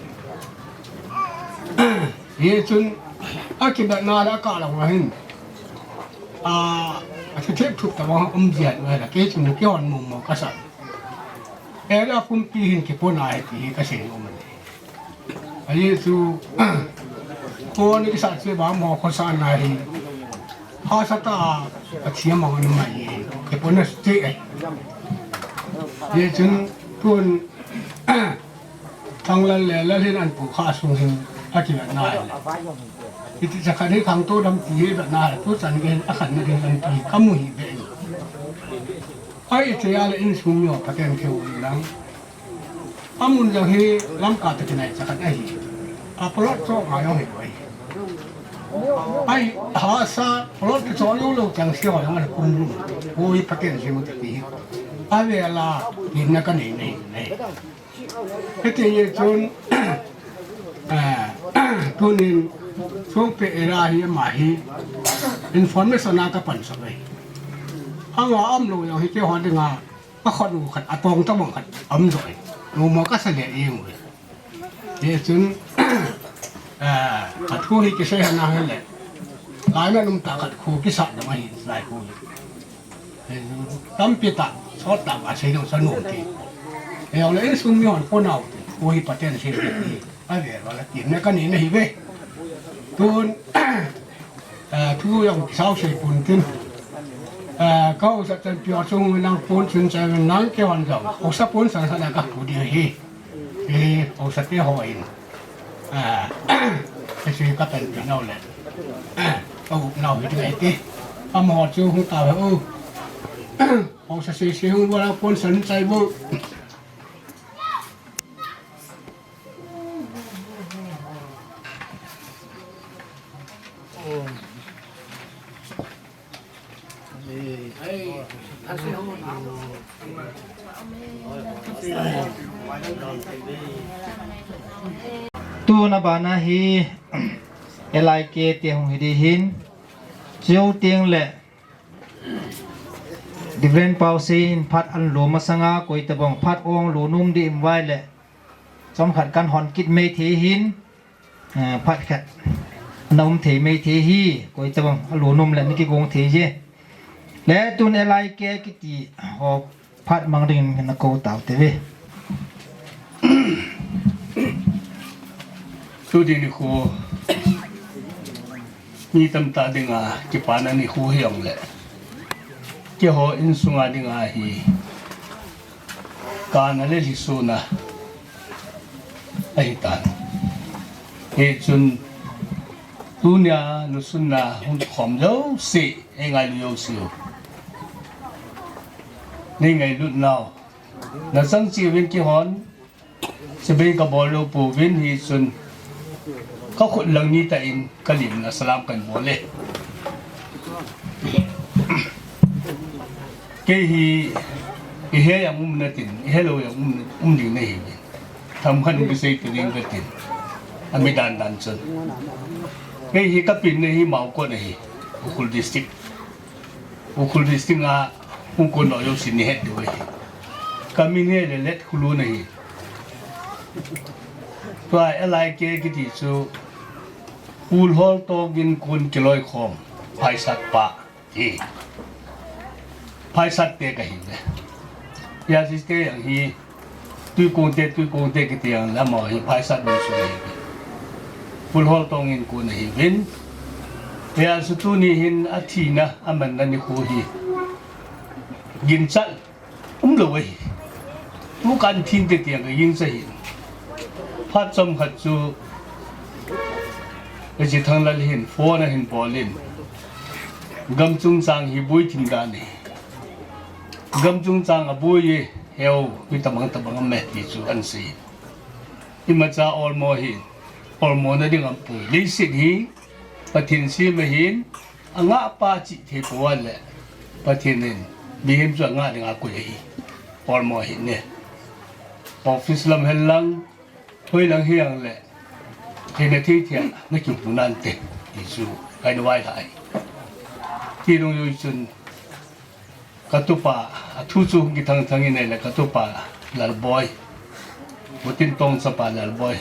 Hichun, akibatna le akah lang ahin. A, athithep thup tabang um jia le, kei chun kihon mong mong kasa. Area pumpi hin kipon ahi ti hi kasei nom e. Ahi chu, koni kisah che ba mo khosa na hi. Hahsa tah a, athi amang ana mai hi. Kipon a che e. Hichun, tun, Thanglal le Lalhing an pu kha sung hin, akibatna hi. Iti cha khat hi khangtou dam ti hi batna hi. Tu chan gei hin, akhanna gei hin an ti kamu hi be. Ai, iti a le insung mi ho phaten keu lang. Amun jong hi Lamka toh kinai cha khat ahi. A plot cho ngai jong hi koi. Ai, hahsa plot kicho lou lou chang se ho jong akum lou. Koi phaten se mu ti hi. Avela, kinna kanei nei nei. Hiti hi chun, eh, tunin, Songpi area hi ama hi, information a kapan sah e. Anga um lou jong hi keiho dinga, Ka khut u khat, atong tabang khat, um jo e. Nomo kasa le ing u e. Hichun, ah, khat khu hi kisei hana hile. Kaina num tah khat khu kisa dam ahi lai khu. Tampi tah, sot tah ba sei dong sa nom ti. Hijongle insung mi hon pon nau ti. Khu hi phaten sei ti. Ave, vala tin na kanei na hi ve. Tun, eh, thu jong kisau sei pon tin. Eh, ka haosa chan pio chung nang pon chun chan nang kei hon jong. Haosa pon sang sang na ka pu di hi. Eh, haosa te ho in. Eh, ka sui ka tan pi nau le. Eh, ka up nau hi ngai ti. Amaho chu hung ta ve u. Haosa sei sei hung vala pon sang chai bu. Tuna bana hi L I K te hung hi di hin. Chiu ting le Reverend Pau sei hin phat an lo masanga koi tabang phat ong lo num di im vai le. Chom khat kan hon kit mai thei hin, eh, phat khat na um thei mai thei hi, koi tabang a lo nom le na kigong thei je. Le tun L I K kiti ho phat mang ding na ko tau te ve. Tu di ni khu. Mi tamtah dinga kipana ni khu hi ong le. Keiho insunga dinga hi. Kana le lhisuna. Ahi tan. Hichun tunia lusunna hung khom jouse, ei ngailu jouse u. Nei ngailut nau. Na chang chi uvin keihon. Chibai ka bol lou pouvin hichun ka khut lang ni tah in ka lim na salam kan bol e. Kei hi i he jong um na tin, i he lou jong um, um ding na hi. Tham khat um kisei tu ding ka tin. A mi dan dan chun. Kei hi ka pin na hi Mauko na hi. Ukhrul District. Ukhrul District a hung kon lou jouse ni het diu ahi. Ka min hi Lelet Khulun ahi. Tua L I K kiti chu Pulhol tong in kon kiloikhom phaisat pa hi. Phaisat te ka hi ve. Ya si te yang hi Tuikong te, Tuikong te kiti ang le amaho hi phaisat bou su hi. Pulhol tong in kon ahi vin. Hiya su tuni hin athina, amanna nikho hi. Ginchat umlou ahi. Tu kan thim te tiang ka ginchat hi. Phat chomkhat chu Pi Thanglal hin phone ahin bol in. Gam chungchang hi boi thim dan ahi. Gam chungchang aboi e, heu, mi tabang tabang aum e ti chu ahin sei. Imacha olmo hi, olmo na ding aumpoi. Leiset hi, Pathen sem ahin, angah pa chih thei poi le, Pathen in, mihem chu angah ding akoi ahi. Olmo hi ne. Office lam hen lang, Hoilang hijongle, theina thei thei a nakimu nante, ti chu kahin vai lai. Ti nung jui chun, katupa, athu chu kithang thang in ahile katupa Lalboi, Pu Tintong chapa Lalboi,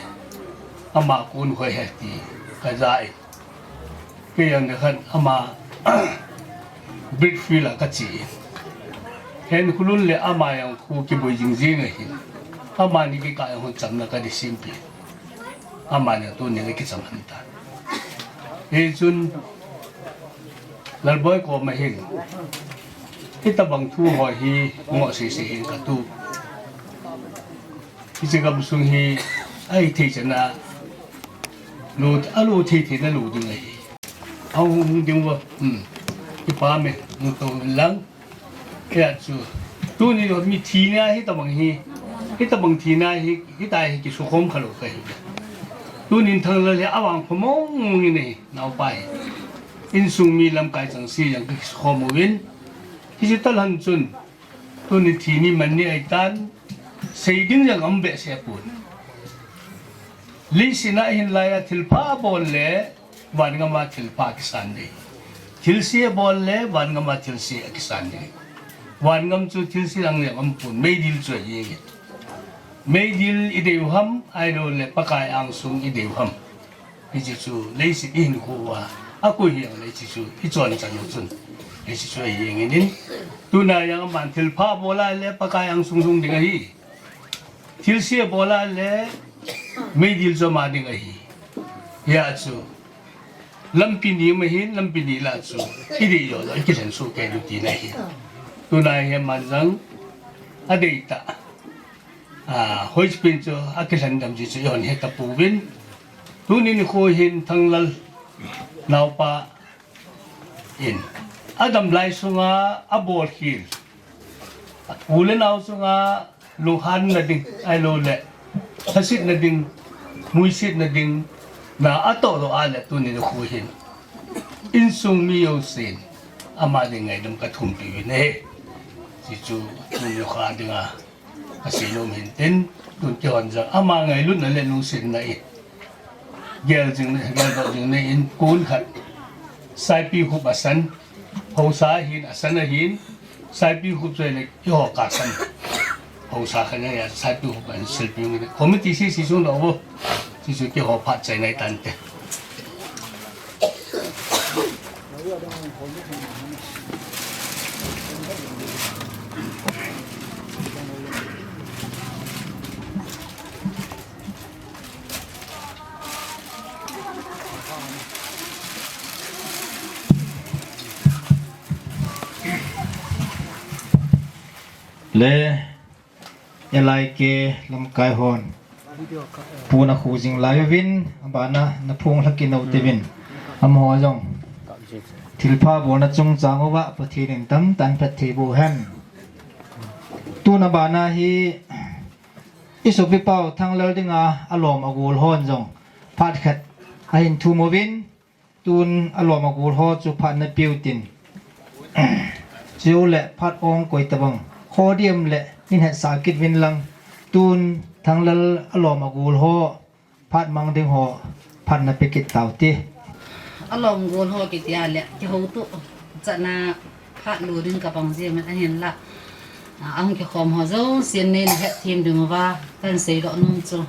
ama kon hoi ahi ti kaja e. Kei jong nikhat ama Brickfield a kache in. Hen Khulun le ama jong khu kiboi jing jing ahin. Amani kikah jong hung chamna kadei simpi. Amani tuni le kicham hon tan. Hichun Lalboi koma hin, hitobang thu ho hi ngoh sese hin katu. Hiche gamsung hi ahithei chan a, lo, alo thei thei na lo ding ahi. Ahung hung ding uva, hmm. Kipa me, hung to lang. Hia chu. Tuni lo mi thina hitobang hi, hitobang thina hi, hitia hi kisukhom khalou kahi. Tunin Thanglal hi avang pha mong mong in ahi, naopa hi. Insung mi lamkai chengse jong kisukhom uvin. Hiche talhan chun. Tuni thi ni man ni ahitan, sei ding jong um behseh pon. Leiset a hin laiya thilpha bol le, vangam a thilpha kisan ding. Thilse bol le, vangam a thilse akisan ding. Vangam chu thilse lang jong um pon, meidil chu ahi nge. Meidil idei u ham, ahilou le Pakai angsung idei u ham. Hiche chu leiset ihinkho uva, akoi hijongle hiche chu ichon chan u chun, hiche chu ahi nge in. Tuna jong aman thilpha bol a le Pakai angsung lhung ding ahi. Thilse bol a le meidil chu ama ding ahi. Hia chu lampi ni um ahin, lampi ni lah chu idei joh joh ikilhen soh kei diu tina ahi. Tuna hi aman jong adei tah. A, hoiche pen chu akilhen dam ji chu ihon heta pouvin. Tuni nikho hin Thanglal naopa in adam lai sunga abolkhel, u le nao chunga lunghanna ding, ahilou le lhasetna ding, muisetna ding, na atoh doh a le tuni nikho hin insung mi jousen ama ding ngaidam kathumpi uvin ahi. Hichu tuni nikho dinga Asei nom hin tin, tun kihon jong ama ngailutna le lungsetna in. Gel jing, geldoh jing na in kon khat. Saipi khup asan, haosa ahin, asan ahin, saipi khup chu ahile, kihou kasan. Haosa khat ahin, saipi khup ahin, silpi ngi. Committee sese sung doh vo. Sese kihou phat chai nai tante. Le L I K lamkai hon pon akhu jing lai uvin, abana naphung lhaki nau tiuvin. Amaho jong thilpha bolna chungchang uva Pathen in tamtah in phatthei boh hen. Tun abana hi isopi pau Thanglal dinga alom agol hon jong phat khat ahin thum uvin. Tun alom agol ho chu phat napeh u tin. Chule phat ong koi tabang. Kho diam le, nin hetsah kit uvin lang. Tun Thanglal alom agol ho phat mang ding ho phat napeh kit tau te. Alom gol ho kiti a le, kihoutoh chan a phat lo ding kabang jeng in ahinla. A, ahung kikhom ho jousen neina hetthem diu va, kahin seidoh nom chu.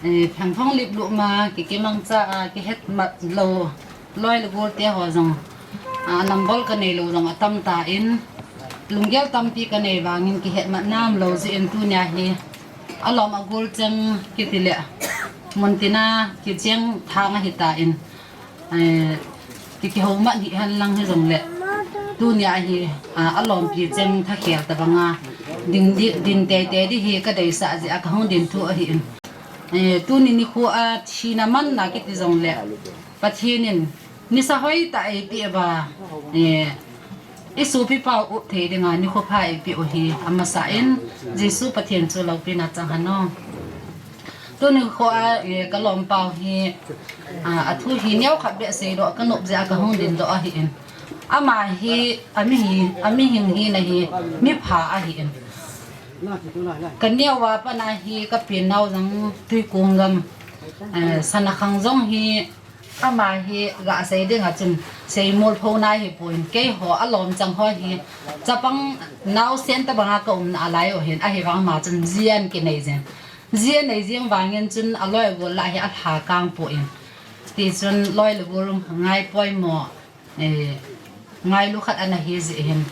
Eh, phengphong lip lup ma, kikimangcha a, kihetmat lou, loi le gol te ho jong. A, nambol kanei lou jong atam tan, lunggel tampi kanei vangin kihetmat nam lou jeh in tunia hi. Alom agol cheng kiti le, muntina kicheng thang ahitan. Eh, ki, kihoumat hihen lang hijongle. Tunia hi, a, alompi cheng thakhel tabanga. Din, din, din teitei ding hi kadeisah jeh a kahung din thu ahin. Eh, tuni nikho a thina manna kiti jongle. Pathen in nisa hoitah eipeh uva. Eh, isopi pau up thei dinga nikho pha eipeh u hi amasa in Jesu Pathen chu loupina chang hen o. Tuni kho a, eh, kalom pau hi, a, athu hi neokhat beh seidoh kanop jeh a kahung dindoh ahin. Ama hi, ami hi, amihing hina hi, mipha ahin. Ka neo a pat a hi ka pi nau jong Tuikong gam, eh, Sanakhang jong hi ama hi ga sei ding a chun sei mol pho na hi pon keiho a lom chang ho hi chapang nau sen ta banga ka um na a lai u hin ahi vang ama chun ji an kinei jin. Ji anei jing vangin chun a loi gol la hi a lha kang pon. Ti chun loi le gol ngai poimo, eh, ngailu khat ana hi ji hin.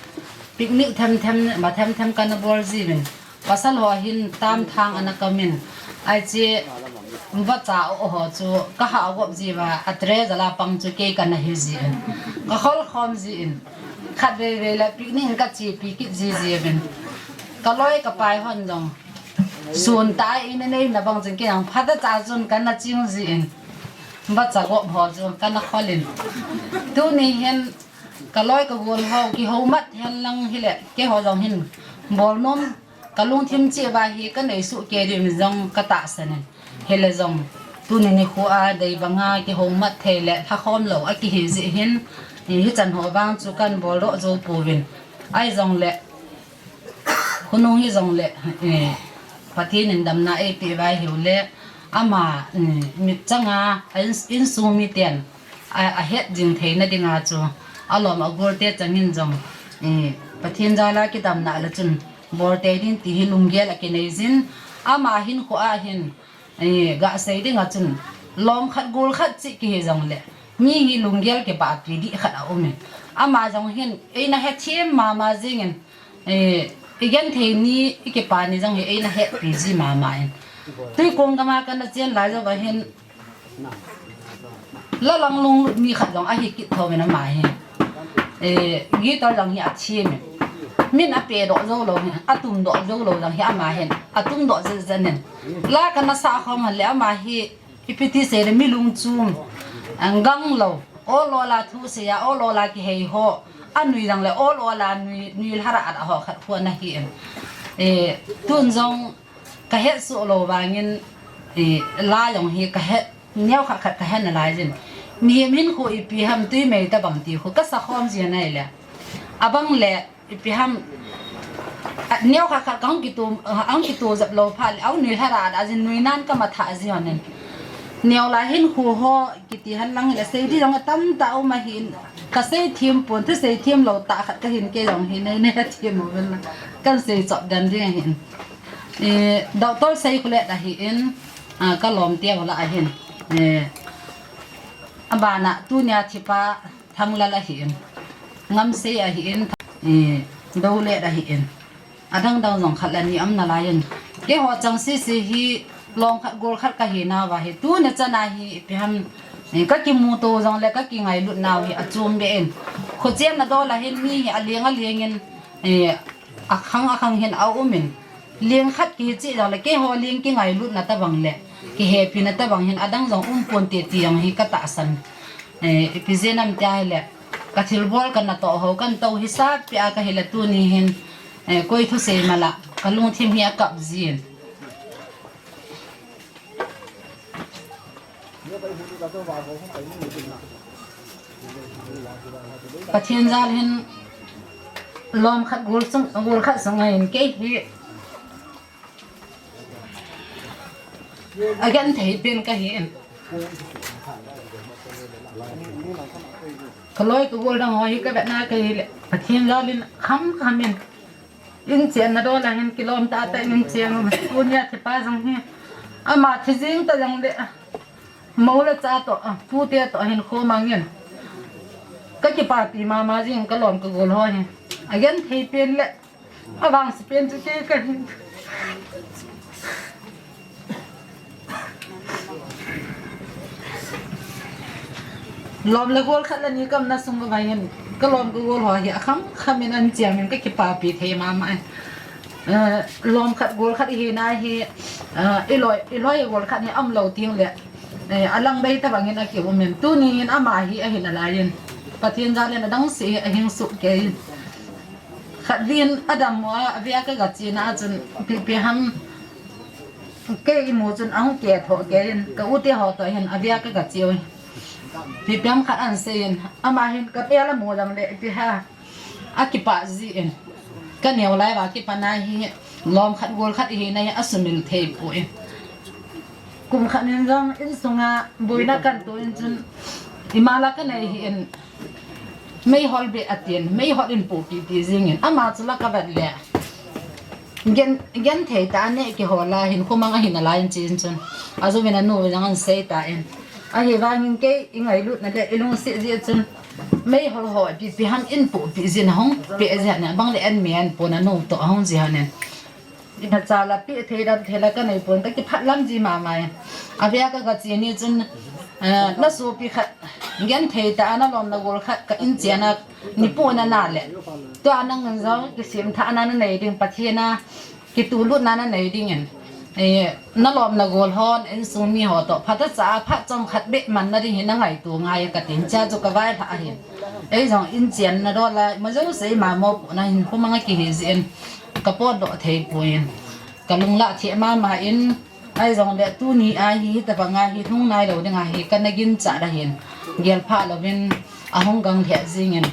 Picnic them them, ma them them kana bol ji vin. Pasal ho hin tam thang ana kamin. Ai chi vacha o ho chu ka ha gop ji va a tre jala pang chu kei kana hi ji hin. Ka khol khom ji in. Khat vei vei la picnic ka chi pi kit ji ji vin. Ka loi ka pai hon jong. Sun ta ina nei na bang jing kei ang phata cha chun kana ching ji in. Vacha gop ho chu kana kholin. Tuni hin ka loi ka gol ho kiho mat hen lang hile keiho jong hin bol nom ka lungthim chi va hi ka nei su ke dim jong ka tahsan in. Hile jong tuni nikho a dei banga kiho mat thei le lha khom lo a kihi ji hin, hi chan ho vang chu kan bol ro jo puvin. Ai jong le Khonung hi jong le, eh, Pathen in damna eipe vai hiu le, ama, eh, mit changa, a in, insung miten, a, a het jing theina dinga chu, a lom a gol te changin jong, eh, Pathen jal a kidamna le chun, bol te din ti hi lunggel a kinei jin, ama hin kho a hin, Eh, ga sei ding a chun, lom khat gol khat chi kihi jong le, mi hi lunggel kipah pi di khat a um in. Ama jong hin, eina hethem mama jing in, eh, i gen thei ni, i kipah ni jong hi eina hetpi ji mama in. Tuikong gam a kana chen lai jo va hin, la lang lunglut mi khat jong ahi kit tho in ama hi. Eh, guitar jong hi a them in. Min a pe doh jo lo hi, a tum doh jo lo jong hi ama hin. A tum doh zen zen in. La kana sa khom han le ama hi ipi ti sei le mi lungchum, ang gang lo, ol ol a thu sei a, ol ol a kihei ho, a nui dang le ol ol a nui, nui lhara at a ho khat khu ana hi em. Eh, tun jong ka het su lo vangin, eh, la jong hi ka het, neo khat khat ka het na lai jin. Mihem hin khu ipi ham tui mei ta bang ti khu ka sa khom ji nai le. A bang le, Ipi ham, a, neo khat khat kang kitu, a, ang kitu jap lo pha le, ang nui hara da jin nui nan ka matha ji honin. Neo la hin khu ho kiti han lang le sei di jong tam ta um ahin. Ka sei thim pon, thu sei thim lo ta khat ka hin ke jong hi nei nei thim mo vel la. Kan sei chop dan ding ahin. E, doctor sei khu le da hi in, a, ka lom te wala ahin. E, abana tunia thipa Thanglal ahi in, Ngamsei ahi in, eh, Dolet ahi in, adang dang jong khat le ni um nalai in. Keiho chang sisi hi lom khat gol khat kahi nauva hi, tuni chan a hi ipi ham, eh, ka kimuto jong le ka kingailut nau hi achom be in. Khochen na dol a hin mi hi aling aling in, eh, Akhang akhang hin a um in, ling khat kihi chi jong le, keiho ling kingailutna tabang le, kihepina tabang hin, adang jong um ponte ti jong hi ka tahsan. Eh, ipi jeh ham tia hile, ka thilbol ka natoh ho, kan toh hisap pia ka hile tuni hin, eh, koi thusei mala, ka lungthim hi akap jin. Pathen jal hin lom khat gol sung, gol khat sung a hin kei hi agenthei pen kahi in. Ka loi ka gol dang ho hi ka vetna kahi le Pathen jal hin kham kham in. Inchen na dol a hin kilom tah tah in inchen u. Tunia thipa jong hi. Ama thi jing ta jong le. Mo le cha toh, a, pute toh hin kho mangin. Ka kipapi mama jing ka lom ka gol ho hi. Agenthei pen le. Avangse pen chu kei kahi. Lom le gol khat le ni ka umna sung uva hin, ka lom ka gol ho hi akham kham in an chiam in ka kipapi thei mama e. Eh, lom khat gol khat ihi na hi, eh, i loi, i loi gol khat hi um lou teng le, eh, alang bei tabang in aki um in. Tuni hin ama hi ahi nalai in. Pathen jal in adang seh hi ahing suh kei in. Khatvei in adam mo a, avia ka ga chena a chun, ipi ipi ham, kei imu chun ahung ke tho kei in, ka u te ho toh hin, avia ka ga che u. Ipi ipi ham khat an sei in, ama hin ka pe la mu dang le, ipi ha, akipah ji in. Ka neo lai uva kipat na hi, Lom khat gol khat ihi na hi asumil thei poi. Kum khat nin jong insunga boina kan to in chun, ima la ka nei hi in, meihol be atin, meihol in pupi pi jingin, ama chu la ka vet le. Gen, gen thei ta ne kihol a hin khumang ahin a lai in chin chun. Ajo vin anu jong an sei ta in. Ahivangin kei i ngailutna le i lungset jeh chun, meihol ho pi pi ham in pupi jin ahung pe jeh ne, bang le an me an pon anu to ahung ji hanin. Ina cha la pi thei dam thei la ka nei pon ka kiphat lam ji mama in. Avea ka ka chi ni chun, eh, na sopi khat gen thei ta na lom na gol khat ka in chiana ni pu na na le. Tua nang ngan jong kisim tha na na nei ding Pathian a, kitulut na na nei ding in. Eh, na lom na gol hon insung mi ho to, phat a cha phat chom khat be man na ding hi na ngaito ngai ka tin cha chu ka vai lha ahin. Ei jong in chian na do la, ma jong sei ma mo pu na hin khumang a kihi jin. Ka pot doh thei poi in. Ka lung la thei mama in, ai jong le tuni a hi, tabang a hi, hung nai lo ding a hi, ka na gin cha da hin. Gel pha lo vin, ahung gang lheh jingin.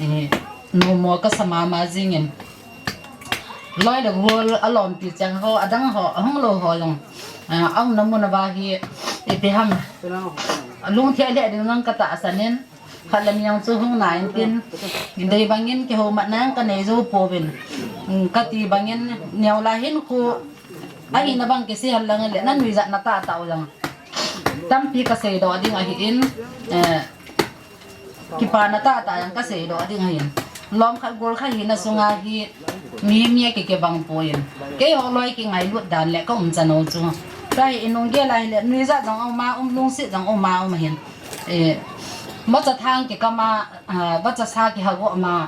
Eh, no mo ka sa mama jingin. Loi le gol a lom pi chang ho, adang ho, ahung lo ho jong. Ah, ahung na mun a va hi, ipi ham. Lung thei le ding nang ka ta sanin. Khat le ni jong chu hung na in tin. Dei bangin kihoumat nang ka nei jou pouvin. Mm, ka ti bangin neo la hin khu. Ahi na bang kisei hal lang le na nuijat na ta ta u jong. Tampi ka sei doh ding ahi in. Eh, kipa na ta ta jong ka sei doh ding ahi in. Lom khat gol khat hi na sunga hi mi mi a ki kibang poi in. Kei ho loi kingailut dan le ka um chan u chu. Ka hi in nung gel a hi le nuijat jong um a um lungset jong um a um ahin. Eh, vacha thang kikam a, ah, vacha sa kiha go ma.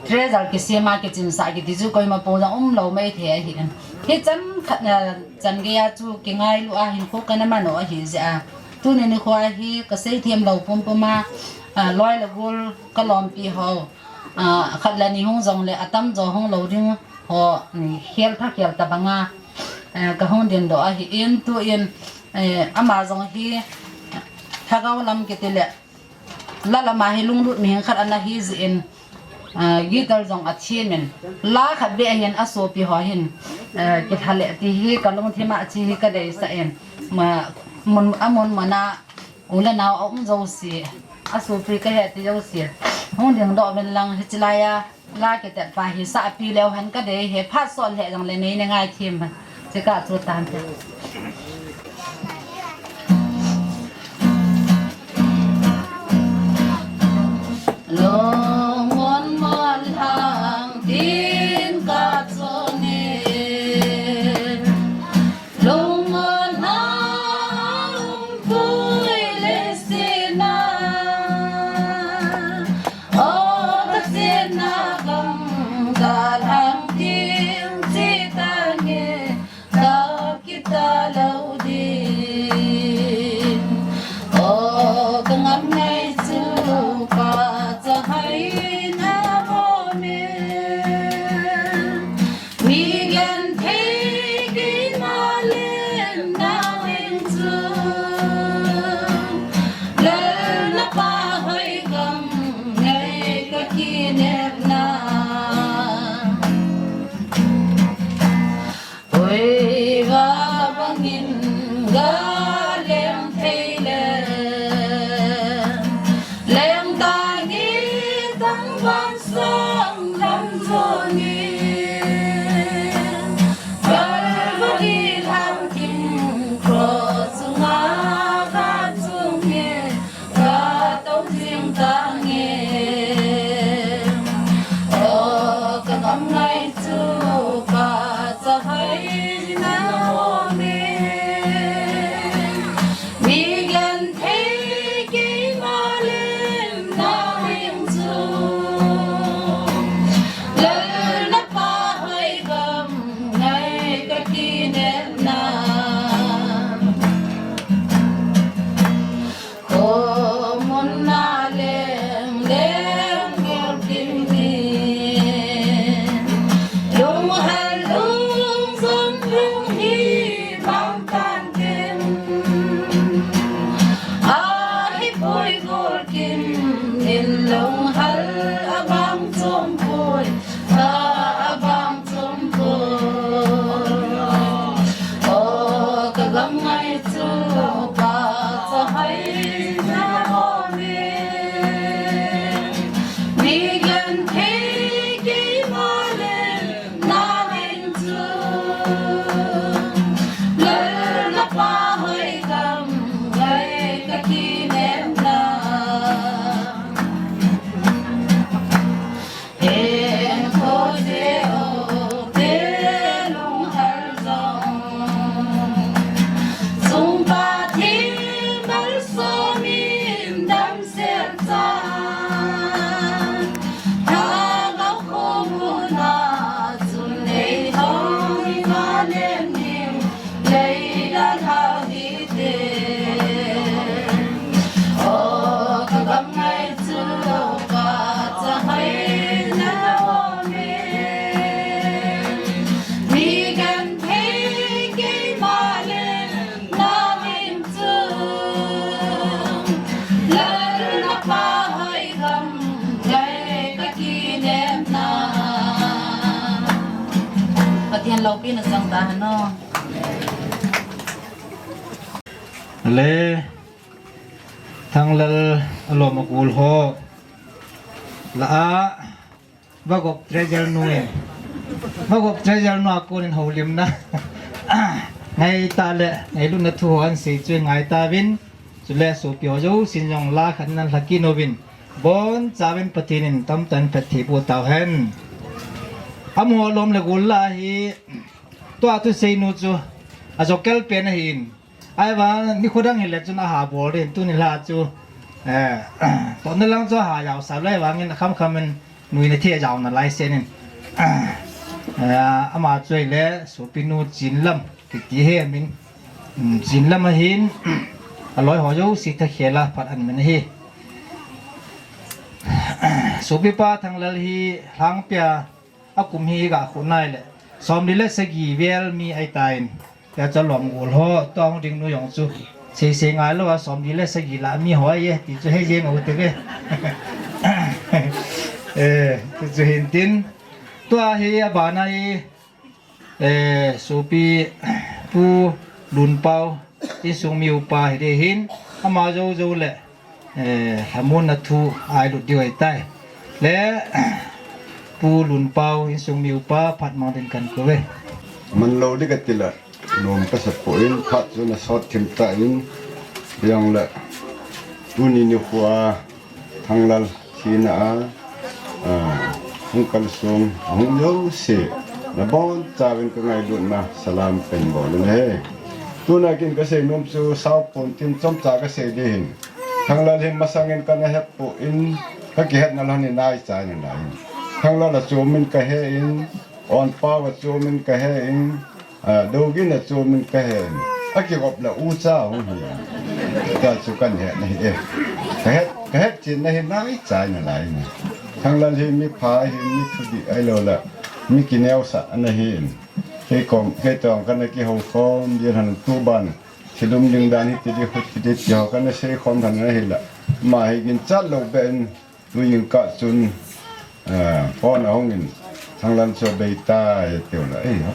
Treasure kisem a kichin sa kiti chu koima po jong um lo mai thei ahi in. Hi chan khat na chan gei a chu kingailu a hin khu ka na man u ahi jeh a. Tuni nikho a hi ka sei them lo pum pum a, ah, loi le gol ka lom pi ho. Ah, khat le ni hung jong le atam jo hung lo ding ho, mm, khel tha khel ta bang a. Eh, ka hung din doh ahi in tu in, eh, ama jong hi lhagao lam kiti le. La lam a hi lunglut mi hing khat ana hi jin, ah, guitar jong a thim in. La khat be ahin a sopi ho hin, eh, ki tha le ti hi ka lungthim a chi hi ka dei sa in. Ma, mun, a mun mun a u le nau a um jo si. A sopi ka he ti jo si. Hung ding doh ven lang hi chi lai a. La kitet pa hi sa pi leu hen ka dei he phat sol he jong le nei ne ngai thim. Che ka chu tan te. Lungmon mon lang tin ka chu ni. Lungmon hang pui le sina. O ka sina gam ka lang ting chi ta nge ka kita lo din. O ka ngam ngai chu ka cha hai na mo me. Mi genthei keima len dau eng chu, lal na pa hoi gam ngai ka kinepna. Hoi va bangin ga leng thei le, leng ta nge tang van sang lam jo ni. Calvary lhang king cross chunga ka chung nge ka tong jing ta nge. O ka ngam ngai chu ka cha hai na o me. Pathen loupina chang tahen o. Le, Thanglal alom agol ho lah a, Vagop Treasure nu in, Vagop Treasure nu a konin houlimna ngaitah le ngailutna thu ho ahin sei chu ngai tauvin, chule sopi ho jousen jong la khat in ahin lhakit uvin, bonchauvin Pathen in tamtah in phatthei boh tauhen. Amaho lom le gol lah a hi, tua thusei nu chu ajokel pen ahin, ahivang nikho dang hile chun aha bol ding, tuni lah a chu, eh, tohna lang chu aha jaosah lou ahivangin akhamkham in nuina thei ajao nalai sen in, eh, ama chu ahile sopinu Chinlam kiti ahi amin, um, Chinlam ahin, aloi ho jouse thakhel a phat ahin man ahi. Sopipa Thanglal hi Lhangpia akum hi ga khu nai le somli le sagi vel mi ahitan, tia chu alom gol ho, tua hung ding nu jong chu seisei ngailou a, somli le sagi lah a mi ho ahi e ti chu hejeng u te ve. Eh, ti chu hintin, tua hi abana hi, eh, sopi Pu Lunpau insung mi upa hi ding ahin, ama joujou le, eh, lhamonna thu ahilut diu ahitai. Le, Pu Lunpau insung mi upa phat mang din kahin kou ve. Manlou ding kati le nom kasa poi, phat chu ana sot thim tan, hijongle tuni nikho a Thanglal thina a, a, hung kalsong, ahung jouse, nabonchauvin kangailutna salam kahin bol in ahi. Tuna kin kasei nom chu sao pon tin chomcha kasei ding ahin. Thanglal hi masangin kana hepon, kakihetna lhon in naichaina lai in. Thanglal achomin kahen, Onpau achomin kahen, a, Dougin achomin kahen. Akigop le ucha hung hi. Tia chu kahin hetna ahi e. Kahet, kahet chenna hi naichaina lai in. Thanglal hi mipha ahin, mi thudih ahilou le mi kineosah ana hin. Keikom, keitoh kana kihoukhom ding ahin, tuban thilum ding dan hiti ding, hiti ding ti ho kana seikhom lhon ahile, ama hi ginchat lou beh in, tujingkah chun, eh, phone ahung in, Thanglal chu abeitai atiule, eiho,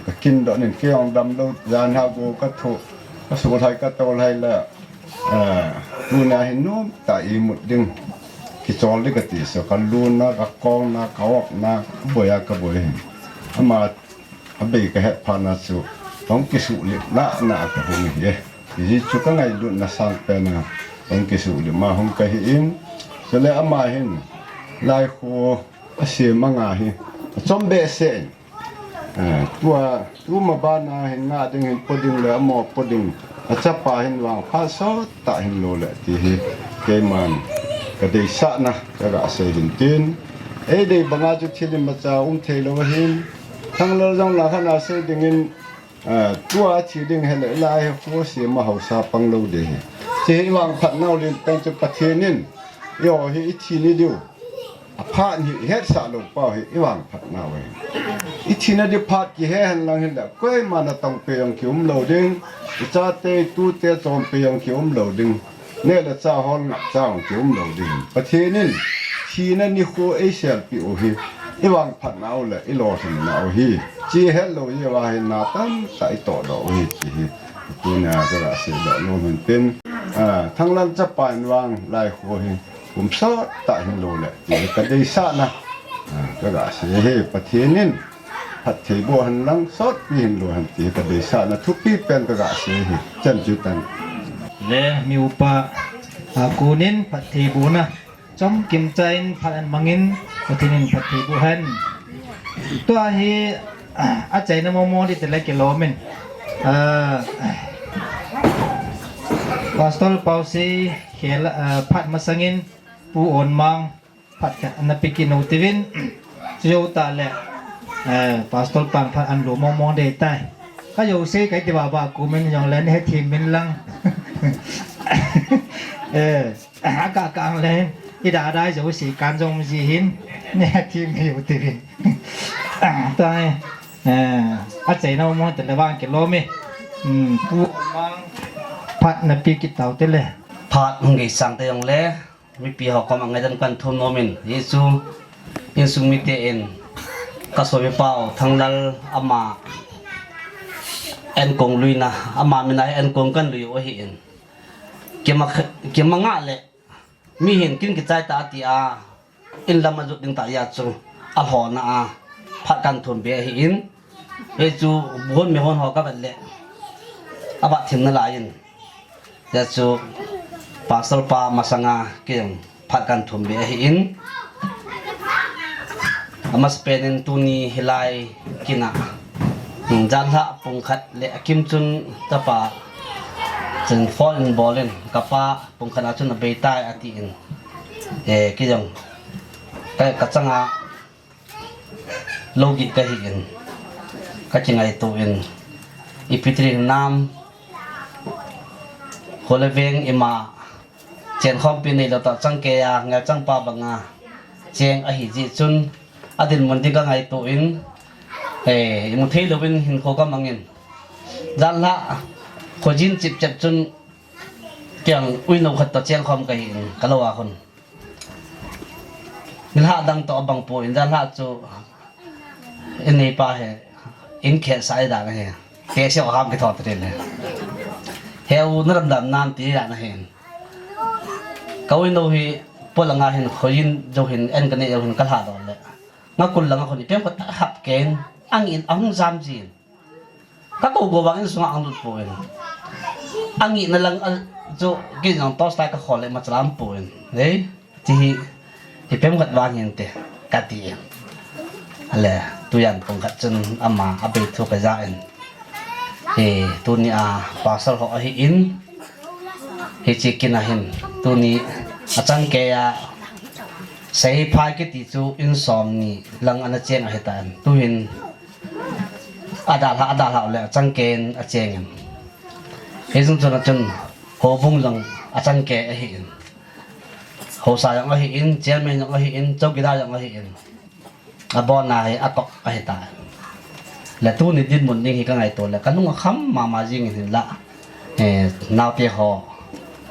kakindoh in, kei jong damlou, jan hah go kathoh, kasuh lhai katou lhai le, eh, tuna hi nomtah imut ding, kichol ding kati chu, kalunna, kakongna, kaopna, kaboi a kaboi ahin. Ama abei kahet phat na chu, kahung kisuhlip na, na kahung ahi e. Hijeh chun kangailutna sangpen a, kahung kisuhlip ma hung kahi in, chule ama hin, laikho asem anga hi, achom behseh in. Eh, tua, tuma bana hin nga ding hin po ding le amaho po ding, achapa hin vangphat sottah hinlou le ti hi, keiman kadeisahna kaga sei hintin. Eidei banga chu thil imacha um theilou ahin, Thanglal jong lang khat a sei dingin, a, tua thi ding hile lai hi kho sema haosa panglou ding ahi. Hiche hi ivangphat nau lenteng chu Pathen in, eiho hi ithi ni diu, aphat hi ihetsah lou pau hi ivangphat nau ahi. Ithina diu phat kihe hen lang hile, koima natongpeh jong kium lou ding, ichate itute chonpeh jong kium lou ding. Neh le chah holngap chang kium lou ding. Pathen in thina nikho eiselpeh u hi, ivangphat nau le ilolhin nau hi. Hiche hetlou jeh uva hi na tamtah itohdoh u ahi ti hi, tunia kaga seidoh nom hintin. A, Thanglal chapa in vang laikho hi kum sottah hinlou le ti hi kadeisahna, a, kaga sei ahi. Pathen in phatthei boh hen lang, sotpi hinlou hen ti kadeisahna thupi pen kaga sei ahi. Chan chu tan. Le mi upa a konin phatthei bohna chomkim chan phat ahin mangin, Pathen in phatthei boh hen. Tua hi, achaina momo ding tile kilom in, a, Pastor Pausei khel, a, phat masangin Pu Onmang phat khat ana pe kit u hitiuvin, chujou tah le, Eh, Pastor Pang phat an lo mong mong dei tai. Ka jo sei kai ti ba ba ku min jong le ne thi min lang. Eh, a ka kang le. I da dai jo sei kan jong ji hin. Ne thi mi u ti vin. Tai. Eh, a chei na mong te le vang ke lo mi. Hmm, pu mang phat na pi ki tau te le. Phat hung gei sang te jong le. Mipi ho koma ngaidam kan thum nom in, Jesu, insung mite in, ka sopi pau, Thanglal ama, en kong lui na, ama mina en kong kan lui u ahi in. Kima, kima nga le, mi hin kin kichai ta ati a, in lam a jut ding ta ya chu, a ho na a, phat kan thum be ahi in. Hei chu, buhon me hon ho ka vet le, a va thim na lai in. Tia chu Pastor pa masanga kei jong phat kan thum be ahi in. Amasapen in tuni hilai kina. Janlha pungkhat le akim chun tapa chun phone in bol in kapa pungkhat a chun abei tai ati in. Eh, kei jong ka, ka changa Lo gih ka hi in, ka kingaito in, ipi ti ding nam, kho le veng ima, chen khompi nei lo ta chang kei a, ngal chang pa banga, cheng ahi ji chun, a dinmun ding ka ngaito in, eh, imu thei lo in hin kho ka mang in. Janlha, kho jin chip chep chun, kiang ui no khat ta cheng khom ka hi in, ka lo a khun. Nilhah dang toh abang poi, in janlhah chu in neipa hi in khet sa i dan ahi. Te sio ham kithot rin le. Heu na ram dam nan ti dan ahi. Ka ui no hi polanga hin khoin jo hin en ka ne jo hin ka lha don le. Nga kul langa khun i pem khat hap ken ang in ahung jam jin. Ka ko go vang insunga ang lut poi. Angina lang a chu kei jong torch light ka khol le ma chalam poi. Hei, ti hi, hi pem khat vang hin te, ka ti. Ale, tujan pung khat chun ama a bei thu ka ja in. Hi, tuni a pastor ho ahi in. Hi chi kina hin, tuni a chang kei a, sei phai kiti chu in som ni lang ana cheng ahi ta in. Tu hin, A dalha, a dalha le a changkei in a cheng in. Hijong chun a chun, houbung jong a changkei ahi in. Hausa jong ahi in, chairman jong ahi in, chowkidar jong ahi in. Abon a hi a kok ahi ta. Le tuni dinmun ding hi ka ngaito le, ka nung a kham mama jing in hin la. Eh, naote ho,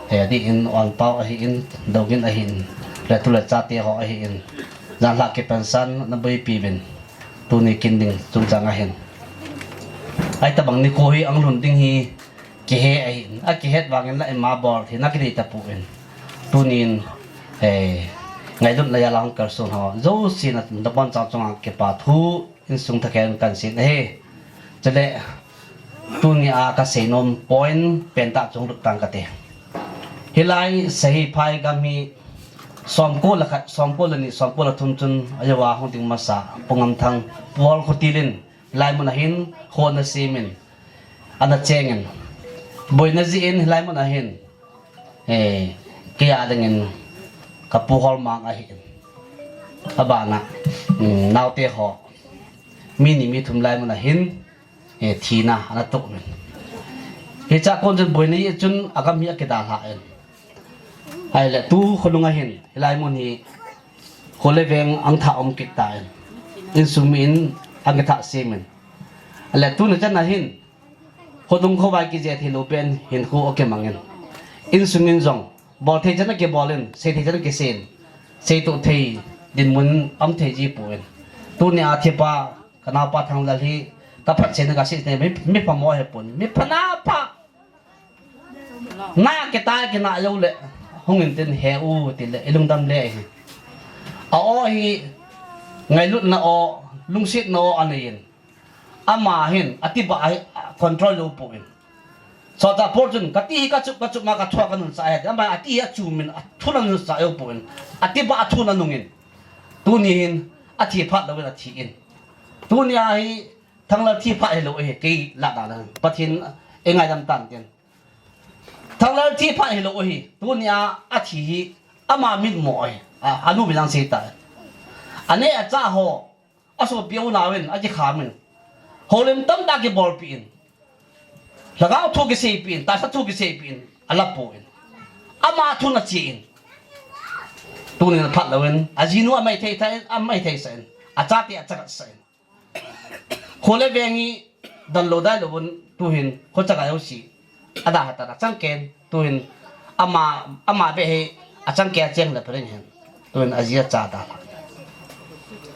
eh, di in, on pau ahi in, dogin ahi in, le tu le chate ho ahi in, janlha kipansan na boipi uvin, tuni kin ding chungchang ahin. Ahi tabang nikho hi ang lhun ding hi kihe ahi in, a kihet vangin la ima bol thei na kidei tapon, tunin, eh, ngailutna jal a hung kalson ho jouse na, na bonchauva chunga kipa thu, insung thakhen kan sin ahi. Chule, tuni a ka seinom point pentah chu hung lut tang kate. Hilai Sahiphai gam hi somko le khat, somko le ni, somko le thum chun a jouva hung ding masa, Pu Ngamthang, Pu Holkhotil in, hilai mun a hin, kho ana sem in, ana cheng in, boina jeh in, hilai mun a hin, eh, kei a dingin ka Pu Holmang ahi in. Abana, um, naote ho, mi ni mi thum lai mun a hin, eh, thina ana toh in. Hicha kon chun boina jeh chun a gam hi a kidalha in. Ahile tu khonung a hin, hilai mun hi, kho le veng ang thah um kit ta in. Insung mi in ang kithah sem in. Ahile tuni chan a hin, Khodung khovai kije thei lou pen hinkho a kimang in. Insung in jong, bol thei chan a kibol in, sei thei chan a kisei in. Sei toh thei, dinmun um thei ji pon. Tuni a thipa, ka naopa Thanglal hi, ka phatthei na ka sei thei, mi, mi phamo ahi pon. Mi phana pha. Na kita kina jou le, hung in tin he u ti le, i lungdam le hi. A o hi, ngailutna o, lungsetna o anei in. Ama hin, ati ba a hi, a control lou pon. Sota por chun, kati hi ka chup, ka chup ma ka thua ka nun sa he. Ama ati hi a chum in, a thuna nun sa jou pon. Ati ba a thuna nung in. Tuni hin, a thi phat lou in, a thi in. Tuni a hi, Thanglal thi phat hi lou hi, kei la da la. Pathen, e ngaidam tan tin. Thanglal thi phat hi lou hi, tuni a, a thi hi, ama mitmo hi, a, a nu bilang sei ta. A ne a cha ho, asopi aunauvin, akikham in. Houlim tamtah kibolpeh in. Lhagao thu kiseipeh in, tahsa thu kiseipeh in, alapoi. Ama thu nache in. Tunin aphat louvin, ajinu amai thei thei, amai thei sah in. Achate achagat sah in. Kho le veng hi donlou dailou vin, tuhin, khochagai ho si. Ada hatan achangken, tuhin, ama, ama ve hi, achangken acheng le pha ding hin. Tuhin, aji acha da la.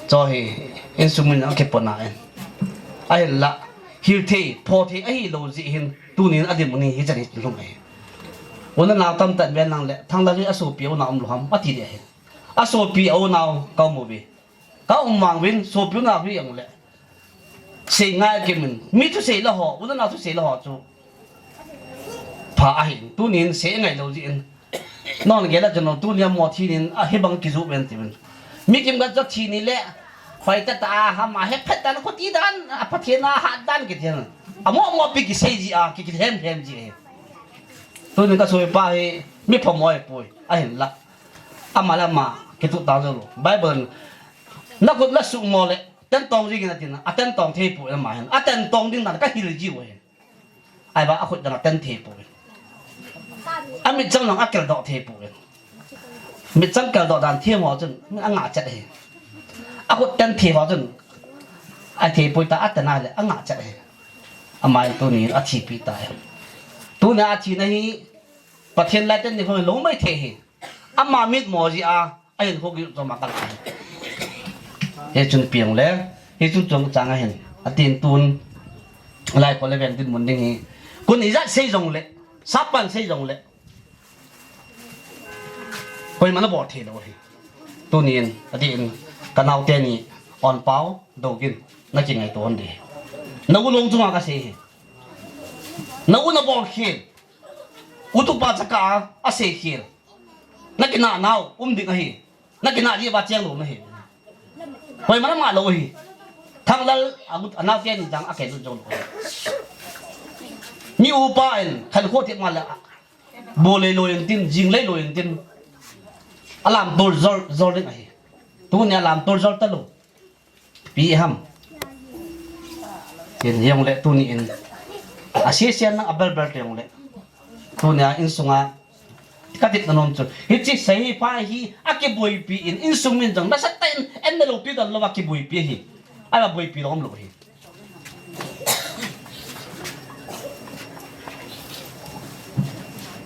Cho hi, insung min akipona in. Ahinla, hil thei, pho thei, ahilou jeh hin, tunin adim u ni, hichan hi lhung ahi. Unau tamtah in ven lang le, Thanglal hi asopi unau umlou ham, ati ding ahi. Asopi unau ka um uve. Ka um vang uvin, sopi unau hi jong le. Sei ngai kimin, mi thusei la ho, unau thusei la ho chu. Pha ahin, tunin sei ngailou jeh in. Nangho gel a chun, tunia mo thi nin, ahibang kiju ven tivin. Mi kim ga chu thi ni le, hoi tah tah a, hama he phet dan, khuti dan, a Pathen a hat dan kiti hin. Amo mo pi kisei ji a, ki, kilhem hem ji e. Tunin ka sopi pa hi, mi phamoi poi, ahinla. Ama le ama, kitu ta jo lou. Bible in, na khut la sumo le, tentong jing in atin, atentong thei poi ama hin. Atentong ding dan, ka hil ji u hin. Ahivang akhut dan aten thei poi. Amitchang jong akeldoh thei poi. Mitchang keldoh dan thei mo chun, angah chet hi. Akhut ten thei ho chun, athei poi ta, aten a le, angah chet hi. Ama hin tunin athipi ta hi. Tunia athina hi, Pathen lai ten ni khong lou mai thei hi. Ama mitmo jeh a, ahin kho ki chom a kal. Hichun piang le, hichun chomchang ahin. Atin tun, lai kho le veng dinmun ding hi. Kun ijat sei jong le, sapan sei jong le. Koima nabol thei lou hi. Tunin, adin, ka naote ni, Onpao, Dougin, nakingaito hon ding. Na u long chunga kasei hi. Na u nabol khel. U tupa chaka a, asei khel. Nakinah nau, um ding ahi. Nakinah jeh uva cheng lou nahi. Koima nama lou hi. Thanglal, a, anaote ni jang akei lut jou lou. Mi upa in, khankho thip ma le, bo lei lou in tin, jing lei lou in tin. Alam tol jol, jol ding ahi. Tunia alam tol jol talou. Ipi ham. Tin jong le tuni in. Asese na abel bel te jong le. Tunia insunga. Ka tepna nom chu. Hiche seipa hi akiboipi in insung min jong nasatah in en na loupi don louva kiboipi hi. Ahi boipi lou um lou hi.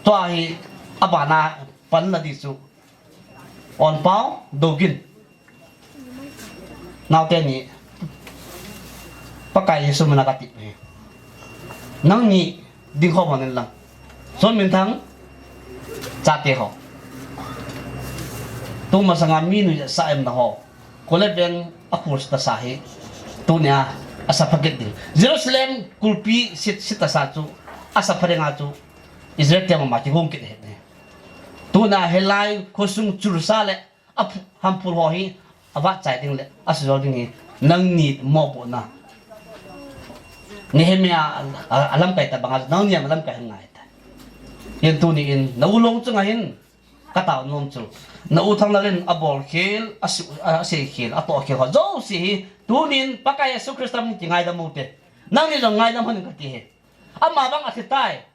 Tua hi abana panna ding chu. Onpao, Dougin. Naote ni, Pakai Jesu mina katip e. Nangni ding ho manin lang. Son Minthang, chate ho. Tuma sanga mi nuijat sa em na ho. Kho le veng a khul sita sa hi. Tunia, asa phakit ding. Jerusalem, kulpi sit, sita sa chu. Asa pha ding a chu. Israel te mama kihung kit ahi. Tunia, hilai, khosung chul sa le. A phu-, hamphul ho hi, avat chai ding le, asujou ding hi, nangni mopohna. Nehemiah a, a, alamkai ta banga, nangni a lamkai hin ngai ta. Hin tuni in, na u long chunga hin, katao nom chu. Na u Thanglal in abol khel, asu-, a, asei khel, atoh khel ho jouse hi, tunin Pakai Jesu Christa min kingaidam u te. Nangni jong ngaidam hon in kati hi. Ama bang athi tai.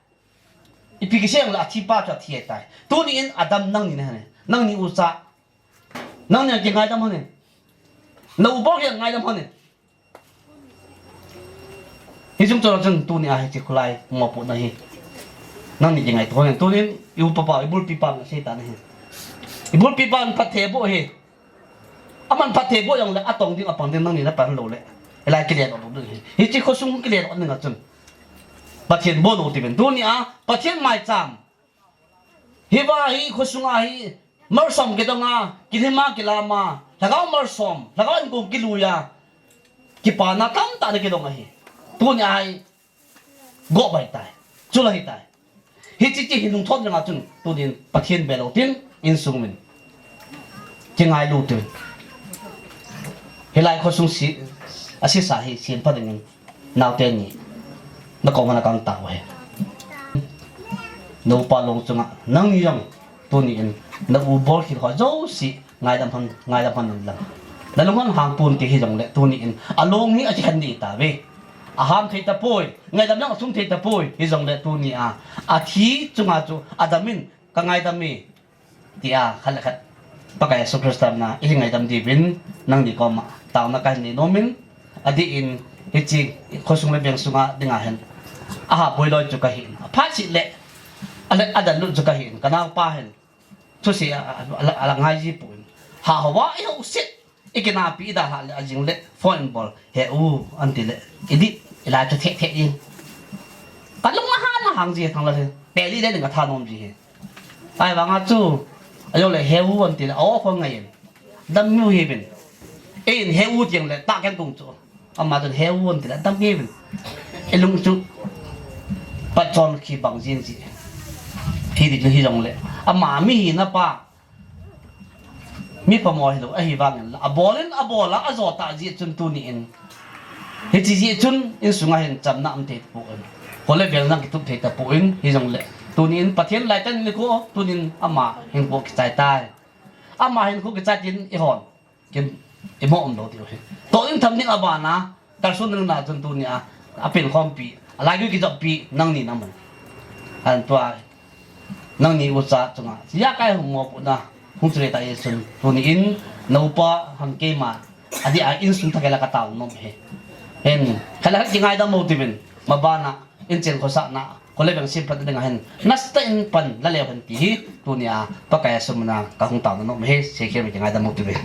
Ipi kisei jongle athi pa chu athi tai. Tuni in adam nangni nahi. Nangni ucha. Nangni kingaidam hon in. Na u bol kingaidam hon in. Hichung chon chun tunia hiche kholai mopohna hi. Nangni kingaito hon in. Tunin i upa pa, i bulpi pa nasei ta nahi. I bulpi pa phatthei boh hi. Aman phatthei boh jongle, atong ding, apang ding, nangni napan lou le. Hilai kile doh doh ding hi. Hiche khosung kile doh ding a chun. Pathen bon u tivin. Tunia, Pathen maicham. Hiva hi khosunga hi, malsom kidonga, kilhima kilama, lhagao malsom, lhagao inkong kiluiya. Kipana tamtah na kidong ahi. Tunia hi, Go bai tai. Chula hi tai. Hiche ti hi lungthot janga chun tunin Pathen belou tin insung min. Kingailu tin. Hilai khosung si, asisa hi, siempha dingin. Naote ni. Nakou mana kang tao he. Na upa long chunga. Nangni jong. Tuni in. Na u bol khel ho jouse. Ngaidam hon, ngaidam hon in lang. Nalung hang hang pon ti hijongle tuni in along hi akikhen ding tave. Aham thei tapoi, ngaidam jong asum thei tapoi, hijongle tuni a athi chunga chu adam in ka ngaidam e, tia khat le khat Pakai Jesu Christa mina ihin ngaidam diuvin nangni koma taona kahin nei nomin, adeh in hiche khosung le veng sunga dinga hin aha boiloi chu kahin, aphat seh le ale adallut chu kahin, kanaopa hin thusei a, a, a, ala ngai ji pon. Hahou a ihou set, ikinapi idalhah le ajing le phone in bol, "He u," anti le, idih, ilai chu theh theh in. Kalung ahang ahang ji Thanglal hi. Peli le ning katha nom ji hi. Ahivanga chu, ajo le, "He u," anti le, o khol ngai in. Dam u hiuvin. Ein, "He u," ti jongle, tah ken kong chu. Ama chun, "He u," anti le, dam hiuvin. Ilung chu patchon kibang jin ji. Hiti chu hijongle, ama mihina pa, mi phamo hilou, ahivangin la, abol in, abol a, ajo tah jeh chun tuni in. Hiche jeh chun insunga hin chamna um thei tapon, khole vel jong kitup thei tapon, hijongle tuni in Pathen lai tah in nikho, tuni in ama hinkho kichai tai. Ama hinkho kichai tin ihon kin, imo umlou diu hi. Toh in tham ding abana, kalson nung na chun tuni a, apen khompi, alai gui kijoppi, nangni namu. An tua, nangni ucha chunga, ijakai hung mo puna, hung chule tah jeh chun, tuni in, naupa ham keima, adeh a insung thakhat la katao nom hi. Hin, khat le khat kingaidam u tivin, mabana, inchen khosahna, khole veng semphat dinga hin, nasatah in pan la leu hen ti hi, tuni a, Pakai Jesu mina kahung taona nom hi, seikhel mi kingaidam u tivin.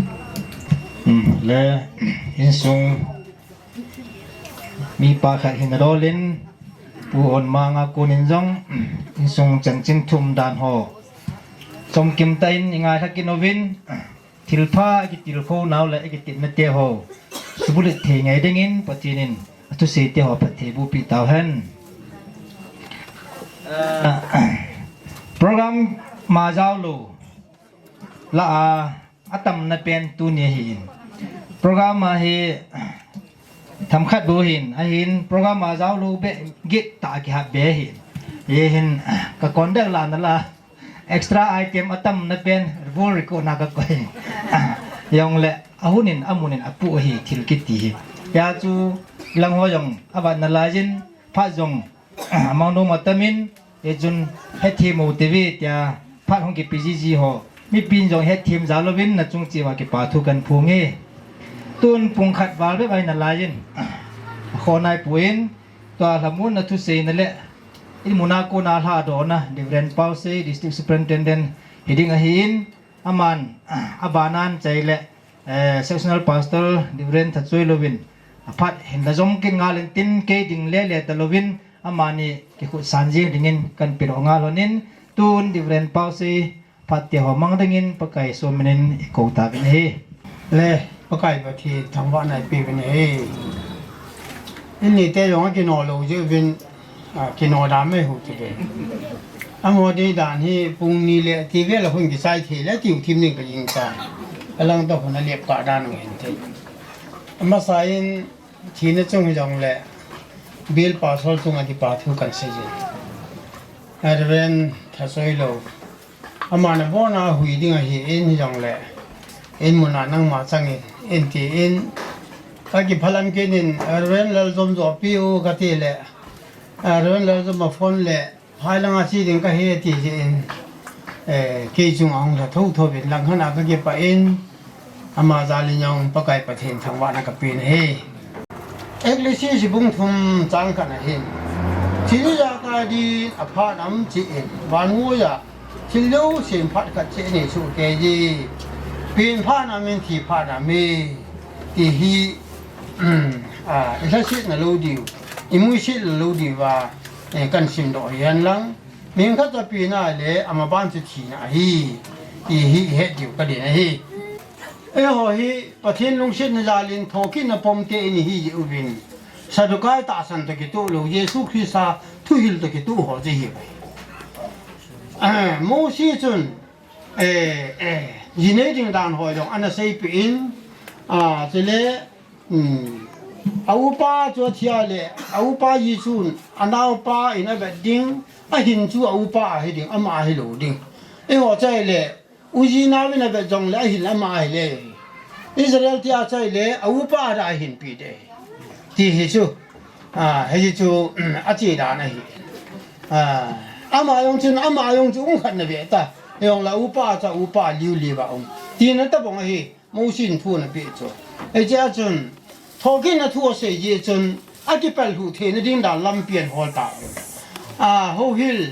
Hmm, le, insung, mipa khat hin adol in, Pu Honmang a kon in jong, insung chanchin thum dan ho chomkim tah in ingailha kit uvin, thilpha ikitilkhou nau le ikitepna te ho subulut thei ngai dingin Pathen in athusei te ho phatthei bohpi tauhen. Ah, program ma jaolou lah a, atamna pen tuni ahin. Program a hi themkhat bou ahin, ahin program a jaolou beh, get tah a kihat beh ahin. Hihin ka conduct lah na la, extra item atamna pen, vol record na kakoi. Jongle, ahun in, amun in, apu ahi, thil kiti hi. Hijeh chun, lang ho jong, avat na laiyin, phat jong, amang nom atam in, hichun, hethem u tive, tia, phat hung kipe jiji ho. Mipin jong hethem jal louvin, nachung cheh uva kipa thu kahin phong e. Tun pung khat val bep ahi na laiyin, akhoh nai pon, tua lhamonna thuseina le, in muna kona lhadohna, Reverend Pausei, District Superintendent, hiding ahin, aman, abanan chai le, eh, Sectional Pastor, Reverend Thachoilou in, aphat hin la jom kit ngal in tin, kei ding le le talouvin, amani kikhutsan jing dingin kahin pedoh ngal lhonin, tun Reverend Pausei, phat te ho mang dingin Pakai Jesu minin ikou tauvin ahi. Le, Pakai Pathen thangvahna ipeuvin ahi. Inni te jong akino lou jeh uvin, a, kino da mai hu ti ve. Amaho ding dan hi pung ni le ti vel a hung kichai thei le tiu thim ding kajing ta. Alang toh hung alep kah dan u hin thei. Amasa in thina chung hijongle, Bial Pastor chunga kipa thu kahin seije. Reverend Thachoilou. Aman abona hui ding ahin hijongle, in muna nangma changin, in tin, kakiphalam kit in, Reverend Laljom joh peh u kati le, Reverend Laljom a phone le, hai langa che ding kahi ti jeh in, eh, kei chunga hung lha thotho uvin, langkhat a kakipah in, ama jal in jong Pakai Pathen thangvahna kapen ahi. Ecclesiastes bung thum chang khat na hin, thil ijakai din aphat ham ti in, vannoi a thil jousen phat khat cheh anei soh kei je. Pen phat ham in thi phat ham e, ti hi, a, ilhasetna lou diu, imusetna lou diu va, eh, kahin simdoh hi hen lang. Mihing khat chu pen a le, amaban chu thina ahi, ti hi ihet diu kadei ahi. Eiho hi Pathen lungsetna jal in thokitna pom te in ihi jeh uvin, Saddukai tahsan toh kitoh lou, Jesu Christa thuhil toh kitoh ho jeh ihiu. Eh, Mosi chun, eh, eh, ji nei ding dan ho jong ana seipeh in, a, chule, Hmm. A upa chu athi a le, a upa ji chun, anaopa in avet ding, ahin chu a upa ahi ding, ama ahi lou ding. Eiho chai le, uji nao in avet jongle, ahin ama ahi le. Israel tia chai le, a upa a da ahin pe ding. Ti hi chu, a, hiche chu, um, ache dan ahi. A, ama jong chun, ama jong chu um khat na ve ta. Jong la upa cha upa liu liu va um. Tina tabang ahi, Mosi in thu ana pe chu. Hiche a chun, thokitna thu asei jeh chun, akipel lhuh theina ding dan lampi ana hol ta. A, houhil,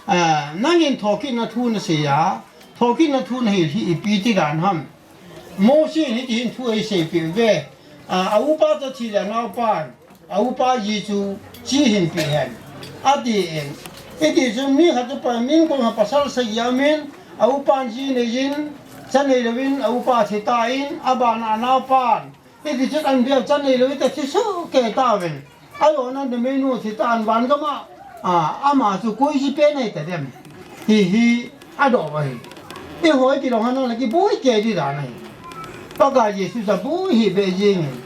a, nangin thokitna thu nasei a, thokitna thu nahil hi ipi ti dan ham. Mosi in hiti hin thu eisei peh uve, a, a upa chu athi le anaopan, a upa ji chu chi hin pe hen. Ati in, iti chun mi khat chu pa min kong ha pasal sagi a um in, a upan ji nei jin, cha nei louvin, a upa thi tan, abana anaopan, iti chun an bia cha nei lou, iti thi soh kei tauvin. Ajona numei nu thi tan van gam a, a, ama chu koi ji pen ahi ta dem. Ti hi adoh ahi. Eiho kilom hana la kiboi kei ding dan ahi. Pakai Jesu cha boi hi be jing in.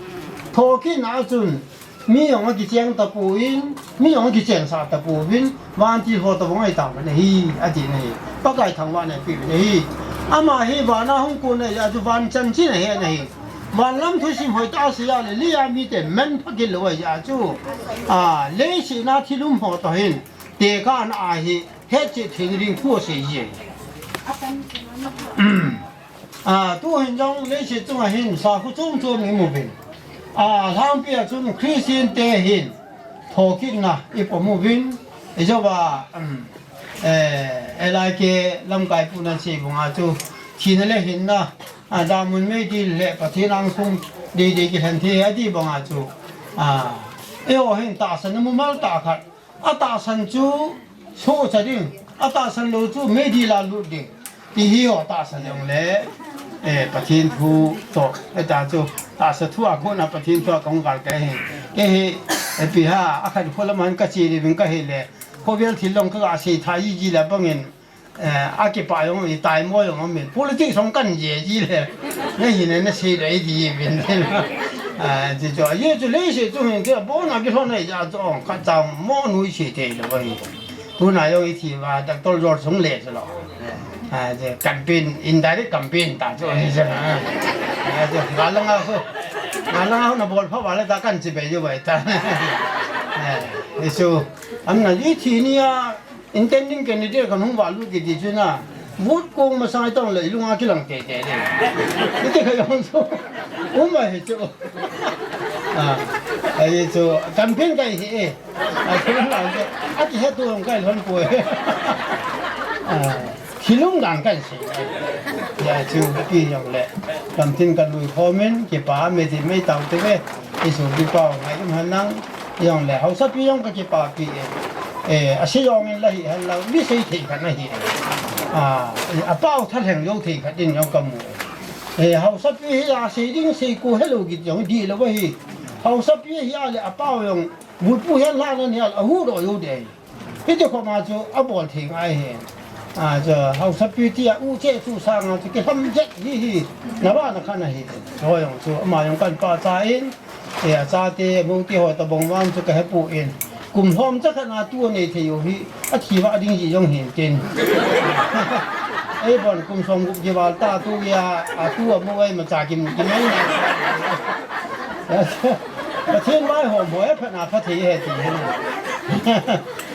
Thokitna a chun, mi jong akicheng tapon, mi jong akicheng sah tapouvin, vantil ho tabang ahi ta man ahi, ati na hi. Pakai thangvahna pe na hi. Ama hi vana hung kon ahi, a chu van chanchin ahi na hi. Van lam thusim hoitah a asei a le, lei a mite manpha kit lou ahi a chu. A, leiset a thil um ho toh hin, tekahna ahi, hetchet thei ding thu asei ji ahi. A, tu hin jong leiset chunga hin sakhu chom chom imu uvin. A, lhangpi a chun Christian te hin thokitna ipom uvin, ijou va, um, eh, L I K lamkai pun asei banga chu, thina le hinna, a, damun meidil le Pathen angsung deidei kilhen thei ati banga chu, a, eiho hin tahsan mumal tah khat, atahsan chu sohcha ding, atahsan lou chu meidil a lut ding. Ti hi ho tahsan jong le, eh, Pathen thu toh, eh, ta chu, tahsa thu a kona Pathen thu a kong gal kei hi. Kei hi, eh, ipi ham, akhat kho lam a hin kache ding kahi le, khovel thil jong kaga sei tha jiji le bangin, eh, akipah jong, itaimo jong, amin. Politics jong kan je ji le. Na hi na, na sei le, i di bin. Ah, ti chu, ye chu leiset chu hin, kei bon a kilhon na ja chu, ka chang mo nui sei thei lou hi. Tuna jong ithi uva, Doctor George sung le chu lo. Ah, je campaign, indirect campaign ta chu hi je na. Ah, je, ga langa ho. Ga langa ho na bol pha uva le ta kan chi be ju bai ta. Eh, isu. Am na ithi ni a, intending candidate kan hung valut kiti chu na. Vote kong masang itong le ilunga kilang tei tei le. Iti ka jong chu. Um ahi chu. Ah, ahi chu, campaign kai hi e. A, thil lang lang chu, akihetu jong kai lhon poi. Ah, thil um dan kai sei. Ya chu, pi jong le. Campaign ka lui khomin, kipa, me ti me tau te ve. Isu kipau, ngai um han lang. Jong le, haosapi jong ka kipapi e. Eh, asei jong in la hi hen lang, mi sei thei khat na hi. Ah, eh, apao thalheng jou thei khat in jong ka mu. Eh, haosapi hi a sei ding sei ko helou kit jong di lou ahi. Haosapi hi a le apao jong vutpu hen la nan hi a, ahuhdoh jou ding ahi. Hiti khoma chu abol thei ngai ahi. Ah, chu haosapi ti a u che chu sanga chu kilham jet hi hi. Na ba na kha na hi. Chu jong chu ama jong kan pachat in. E, achate, moute ho tabang vang chu ka hepon. Kum lhom cha khat na tu anei thei u hi, athi vah ding ji jong hin tin. Ei bon kum som gup ji val ta tu ya, atu amu ei macha kimu kimu. Pathen vaihom ho e phatna pha thei he ti he.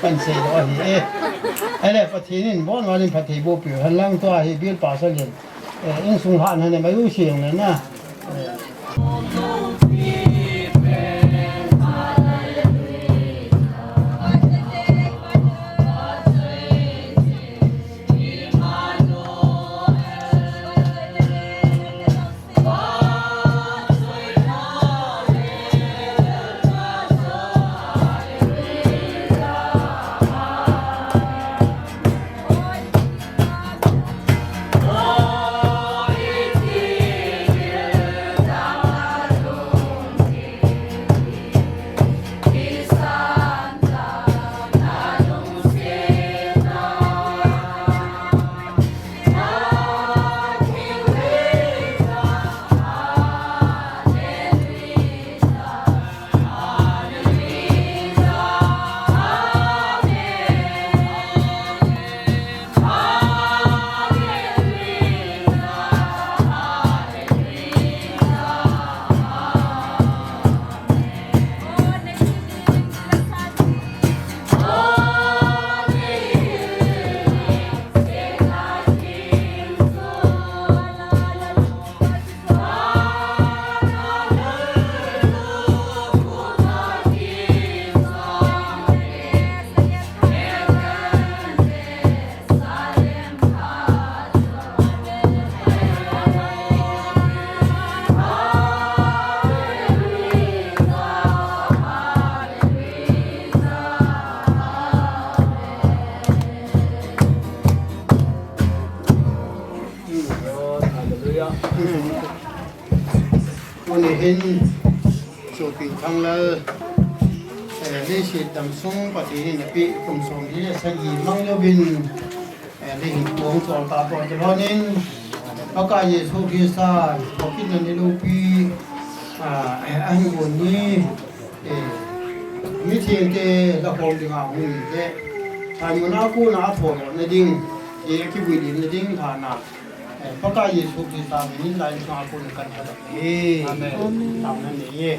Kan sei lou ahi e. Ele Pathen in bon valin pha thei boh piu hen lang tua hi bil pa sa lin. Eh, insung hahna ne mai u siang le na. Eh. Hin, Sopi Thanglal, eh, leiset damsung Pathen in apeh kum somli le sagi mang louvin, eh, leiset kong chol tah toh kilhonin, Pakai Jesu Christa, Pakai na ni loupi, ah, eh, ahin gon ni, eh, mitheng te la khom dinga hung ni le, Simon a kona athou na ding, eh, kivui lhun na ding thana, Eh, Pakai Jesu Christa min in lai chunga kon kan thadam e. Amen. Amen. Amen.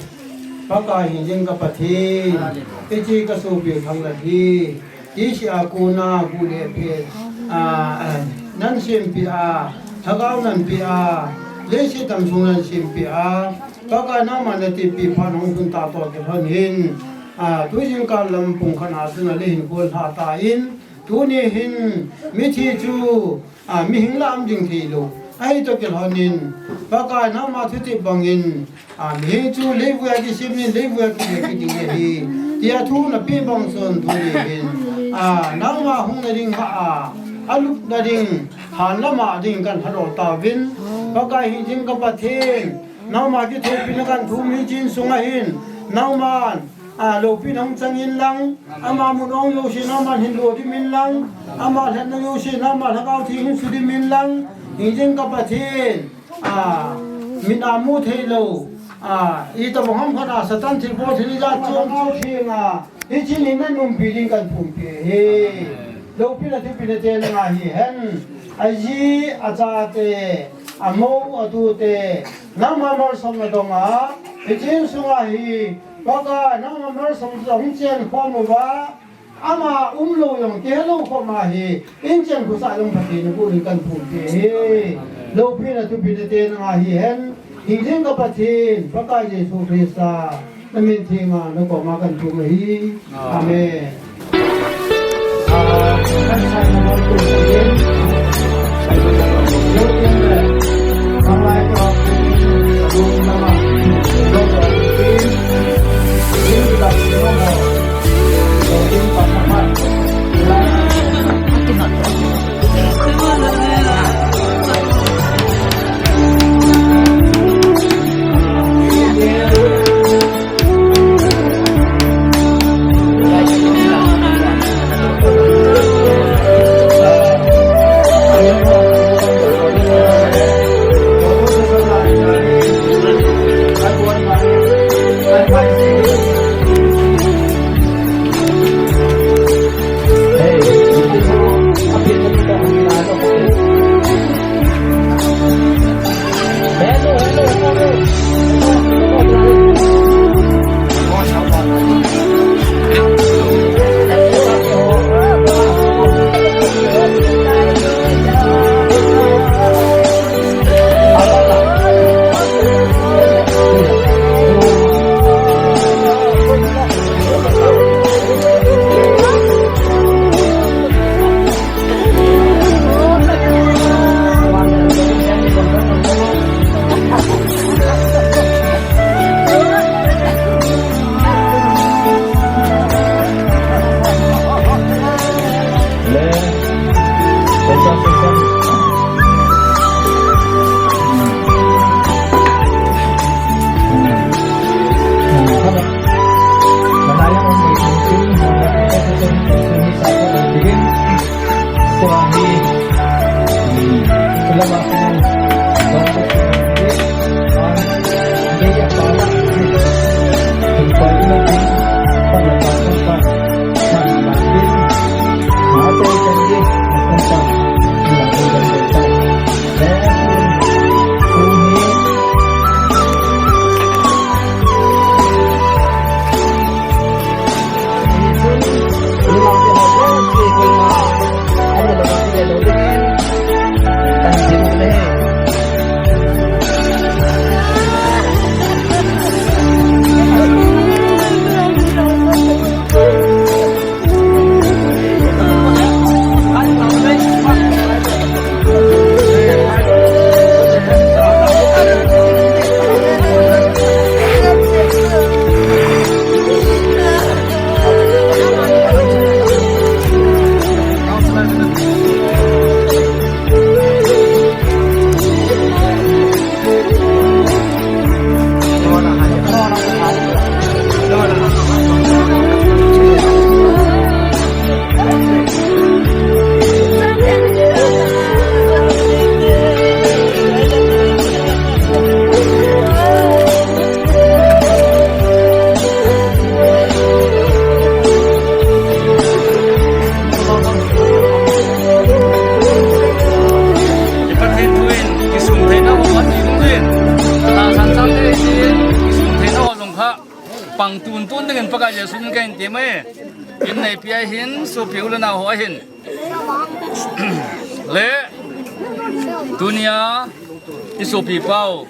Pakai hingjing ka Pathen. Amen. Hiche ka sopi Thanglal hi, hiche a kona bu le phe, ah, ah, nan sempeh a, lhagao nan peh a, leiset damsung nan sempeh a, Pakai nangma na tepi phat hung lhun tah toh kilhonin, ah, tujingkah lam pung khat a chun ahin kol lha tan, tuni hin mithi chu a, mihing lah a um ding thei lou. Ahi toh kilhonin, Pakai nangma thutep bangin, a, mihing chu leivui a kisem in, leivui a kile kit ding ahi, tia thu napeh bang chun tuni hin, a, nangma hung na ding ma a, alup na ding, han lama ding kan lhadol tauvin, Pakai hingjing ka Pathen, nangma kithopi na kan thum hiche insunga hin, nangman, a, loupina hung chang in lang, ama mun ong jouse nangman hin lo dim in lang, ama lhenna jouse nangma Lhagao Theng hin su dim in lang, hingjing ka Pathen, a, mit a mu thei lou, a, itobang ham khat a Satan thilbol thil ijat chom chom theng a, hiche ni na umpi ding kan thumpi e. Loupina thupina te nanga hihen, aji, achate, amou, atute, nangma malsomna donga, hiche insunga hi, Pakai, nangma malsomna hung chen khom uva, ama umlou jong kihelou khom ahi, inchen khosah jong Pathen in boh ding kan thumpi e. Loupina thupina te nanga hihen, hingjing ka Pathen, Pakai Jesu Christa, na min theng a na koma kan thum ahi. Amen. Pakai Jesu min kahin temai. Inneipi a hin, sopi u le nao ho ahin. Le, tunia, isopi pau.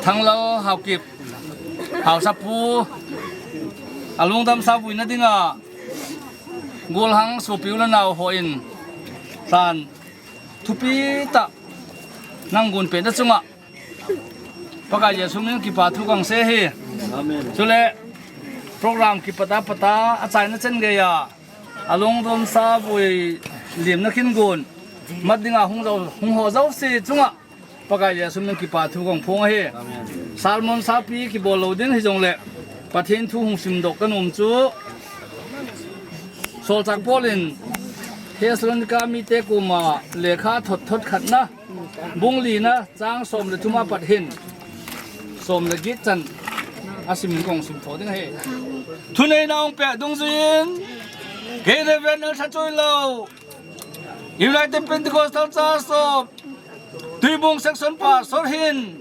Thanglal Haokip, Haosapu, alungdam savuina dinga, golhang sopi u le nao hon, tan, thupi tah, nangin gonpeh na chunga, Pakai Jesu min kipa thu kasei e. Amen. Chule, program kipat a pat a, achaina chan geiya, alungdam savui limna kin gon, mat dinga hung jo, hung ho jouse chunga, Pakai Jesu min kipa thu kaphong e. Amen. Sermon sapi kibol lou ding hijongle, Pathen thu hung simdoh kanom chu, Solchak Paul in, Thessalonica mite koma lekha thot thot khatna, bung lina, chang som le thum a pat hin, som le get chan, asim kasim tho ding ahi. Thuneina hung peh dungjuiyin, kei le ven nal sa chui lou, United Pentecostal Church of Tuibung Section Pastor hin,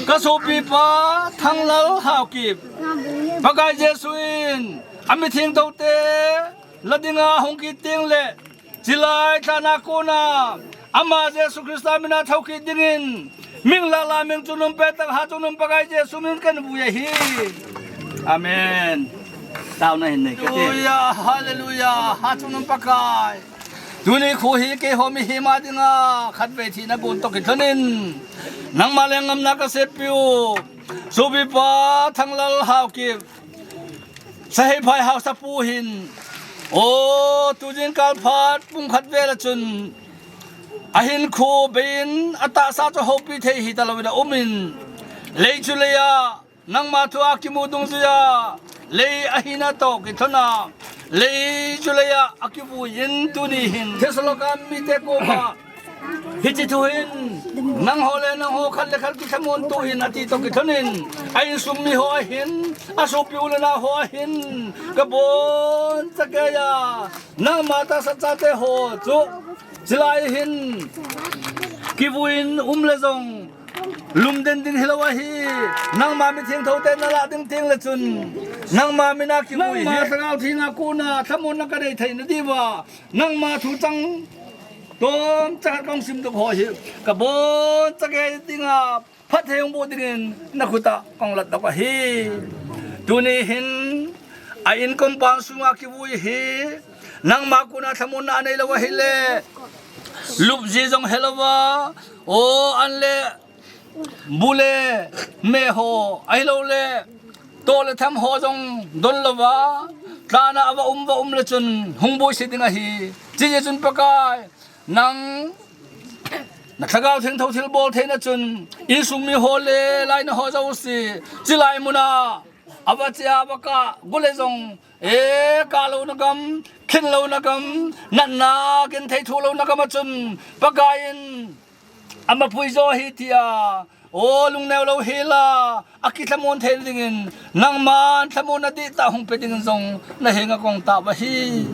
kasopipa Thanglal Haokip, Pakai Jesu in, amithengthote, la dinga hung kit teng le, chilai tah a kona, ama Jesu Christa mina thou kit dingin, Mingla la meng chungnung peh tah, ha chungnung Pakai Jesu min kanvui ahi. Amen. Taona hin nei kate. Hallelujah, hallelujah. Ha chungnung Pakai. Tuni kho hi keiho mihem a dinga khatvei thina gon toh kilhonin, nangma lenggam na kasepiu, sopipa Thanglal Haokip, Saheiphai Haosapu hin, o, tujingkah phat pung khat vel a chun, ahinkho beiyin atahsa chu houpi thei hita louvin aumin, lei chu leiya, nangma thu akimu dungjuiya, lei ahina toh kilhona, lei chu leiya akivuiyin tuni hin, Thessalonica mite koma, hiche thu hin, nangho le nangho khat le khat kithamun toh hin ati toh kilhonin, a insung miho ahin, asopi u le nao ho ahin, kabonchauva, nangma tahsa chate ho chu, chilai hin, kivuiyin um le jong, lumden ding hilou ahi, nangma mithengthote nalah ding teng le chun, nangma mina kivui hi, nangma Lhagao Theng a kona thamunna kanei theina diuva, nangma thu chang, tomcha khat kasim toh ho hi, kabonchauva dinga, phatthei hung boh dingin, nakhuta kalat doh ahi. Tuni hin, a in compound sunga kivui hi, nangma kona thamunna anei lou ahile, lupji jong helouva, o an le, bu le, me ho, ahilouleh, toh le tham ho jong don louva, tana ava um va um le chun, hung boise ding ahi. Chijeh chun Pakai, nang, na Lhagao Theng thouthil bol theina chun, insung miho le, lainat ho jouse, chilai muna, ava chia ava kah, gu le jong, e, kah louna gam, thin louna gam, natna, genthei thoh louna gam a chun, Pakai in, amapui jo ahi tia, o lungneo lou hela, akithamun thei dingin, nangman thamunna dihtah hung pe dingin jong, nahenga kong tao ahi.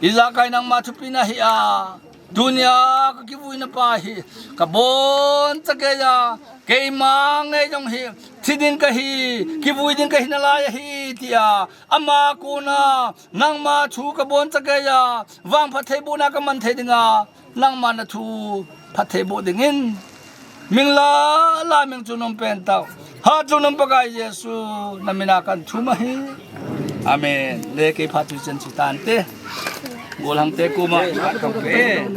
Ijakai nangma thupina ahi a, tunia kakivuina pa hi, kabonchauva, keima ngei jong hi, thi ding kahi, kivui ding kahi nalai ahi, tia, ama kona, nangma thu kabonchauva, vangphat thei bohna kaman thei dinga, nangma na thu phatthei boh dingin. Mingla, la meng chungnung pentah. Ha chungnung Pakai Jesu, na mina kathum ahi. Amen. Le kei phat chu chen chu tante. Golhang te koma, phat kape.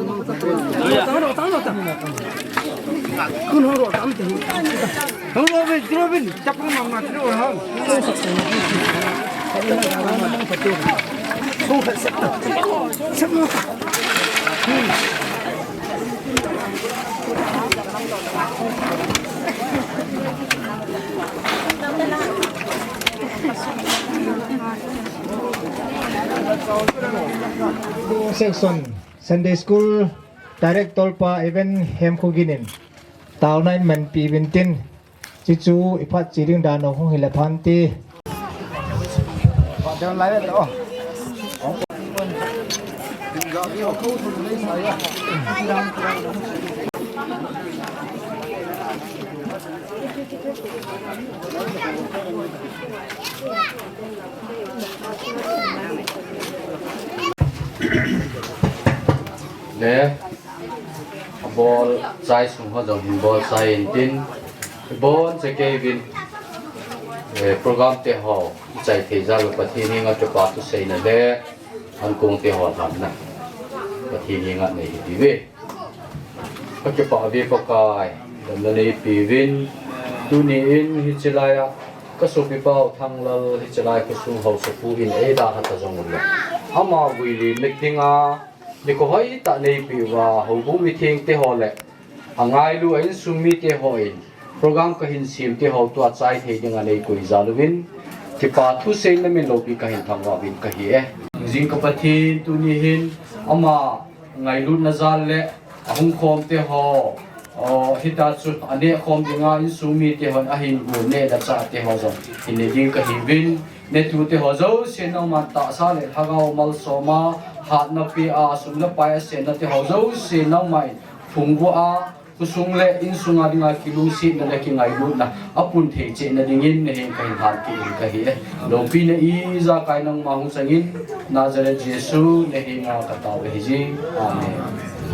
Section Sunday School Director pa Evan Hemkhogin in taona in manpi uvin tin, chuchu iphat che ding dan u hung hile phante. Le, abol chai sung ho jong hin bol chai intin, abon chakei vin, eh, program te ho, ichai thei jal u Pathen henga kipa thu seina le, ankong te ho lhamna Pathen henga nei hi diu ve. Ka kipah ve Pakai, damna neipeuvin, tuni in hiche laiya, ka sopipa u Thanglal hiche lai khosung haosapu in eidalha ta jong uleh, ama vui lim meeting a, nikho hoitah neipeh uva, houbung mitheng te ho le, angailu a insung mite ho in, program kahin sem te ho tua chai thei dinga neikoi jal uvin, kipa thu seina min loupi kahin thangvah uvin kahi e. Jing ka Pathen tuni hin, ama ngailutna jal le ahung khom te ho, o, hita chu aneh khom dinga insung mite hon ahin gu neh le chah te ho jong hin ne ding kahiuvin, netu te ho jouse nangman tahsa le lhagao malsoma, hatna pea, sum le pai asenna te ho jouse nangman phungvuh a, khosung le insunga dinga kilungsetna le kingailutna apun thei cheh na dingin nahen kahin hat kit in kahi e. Loupina ijakai nangma hung changin, Nazareth Jesu nahenga katao ahi jing. Amen.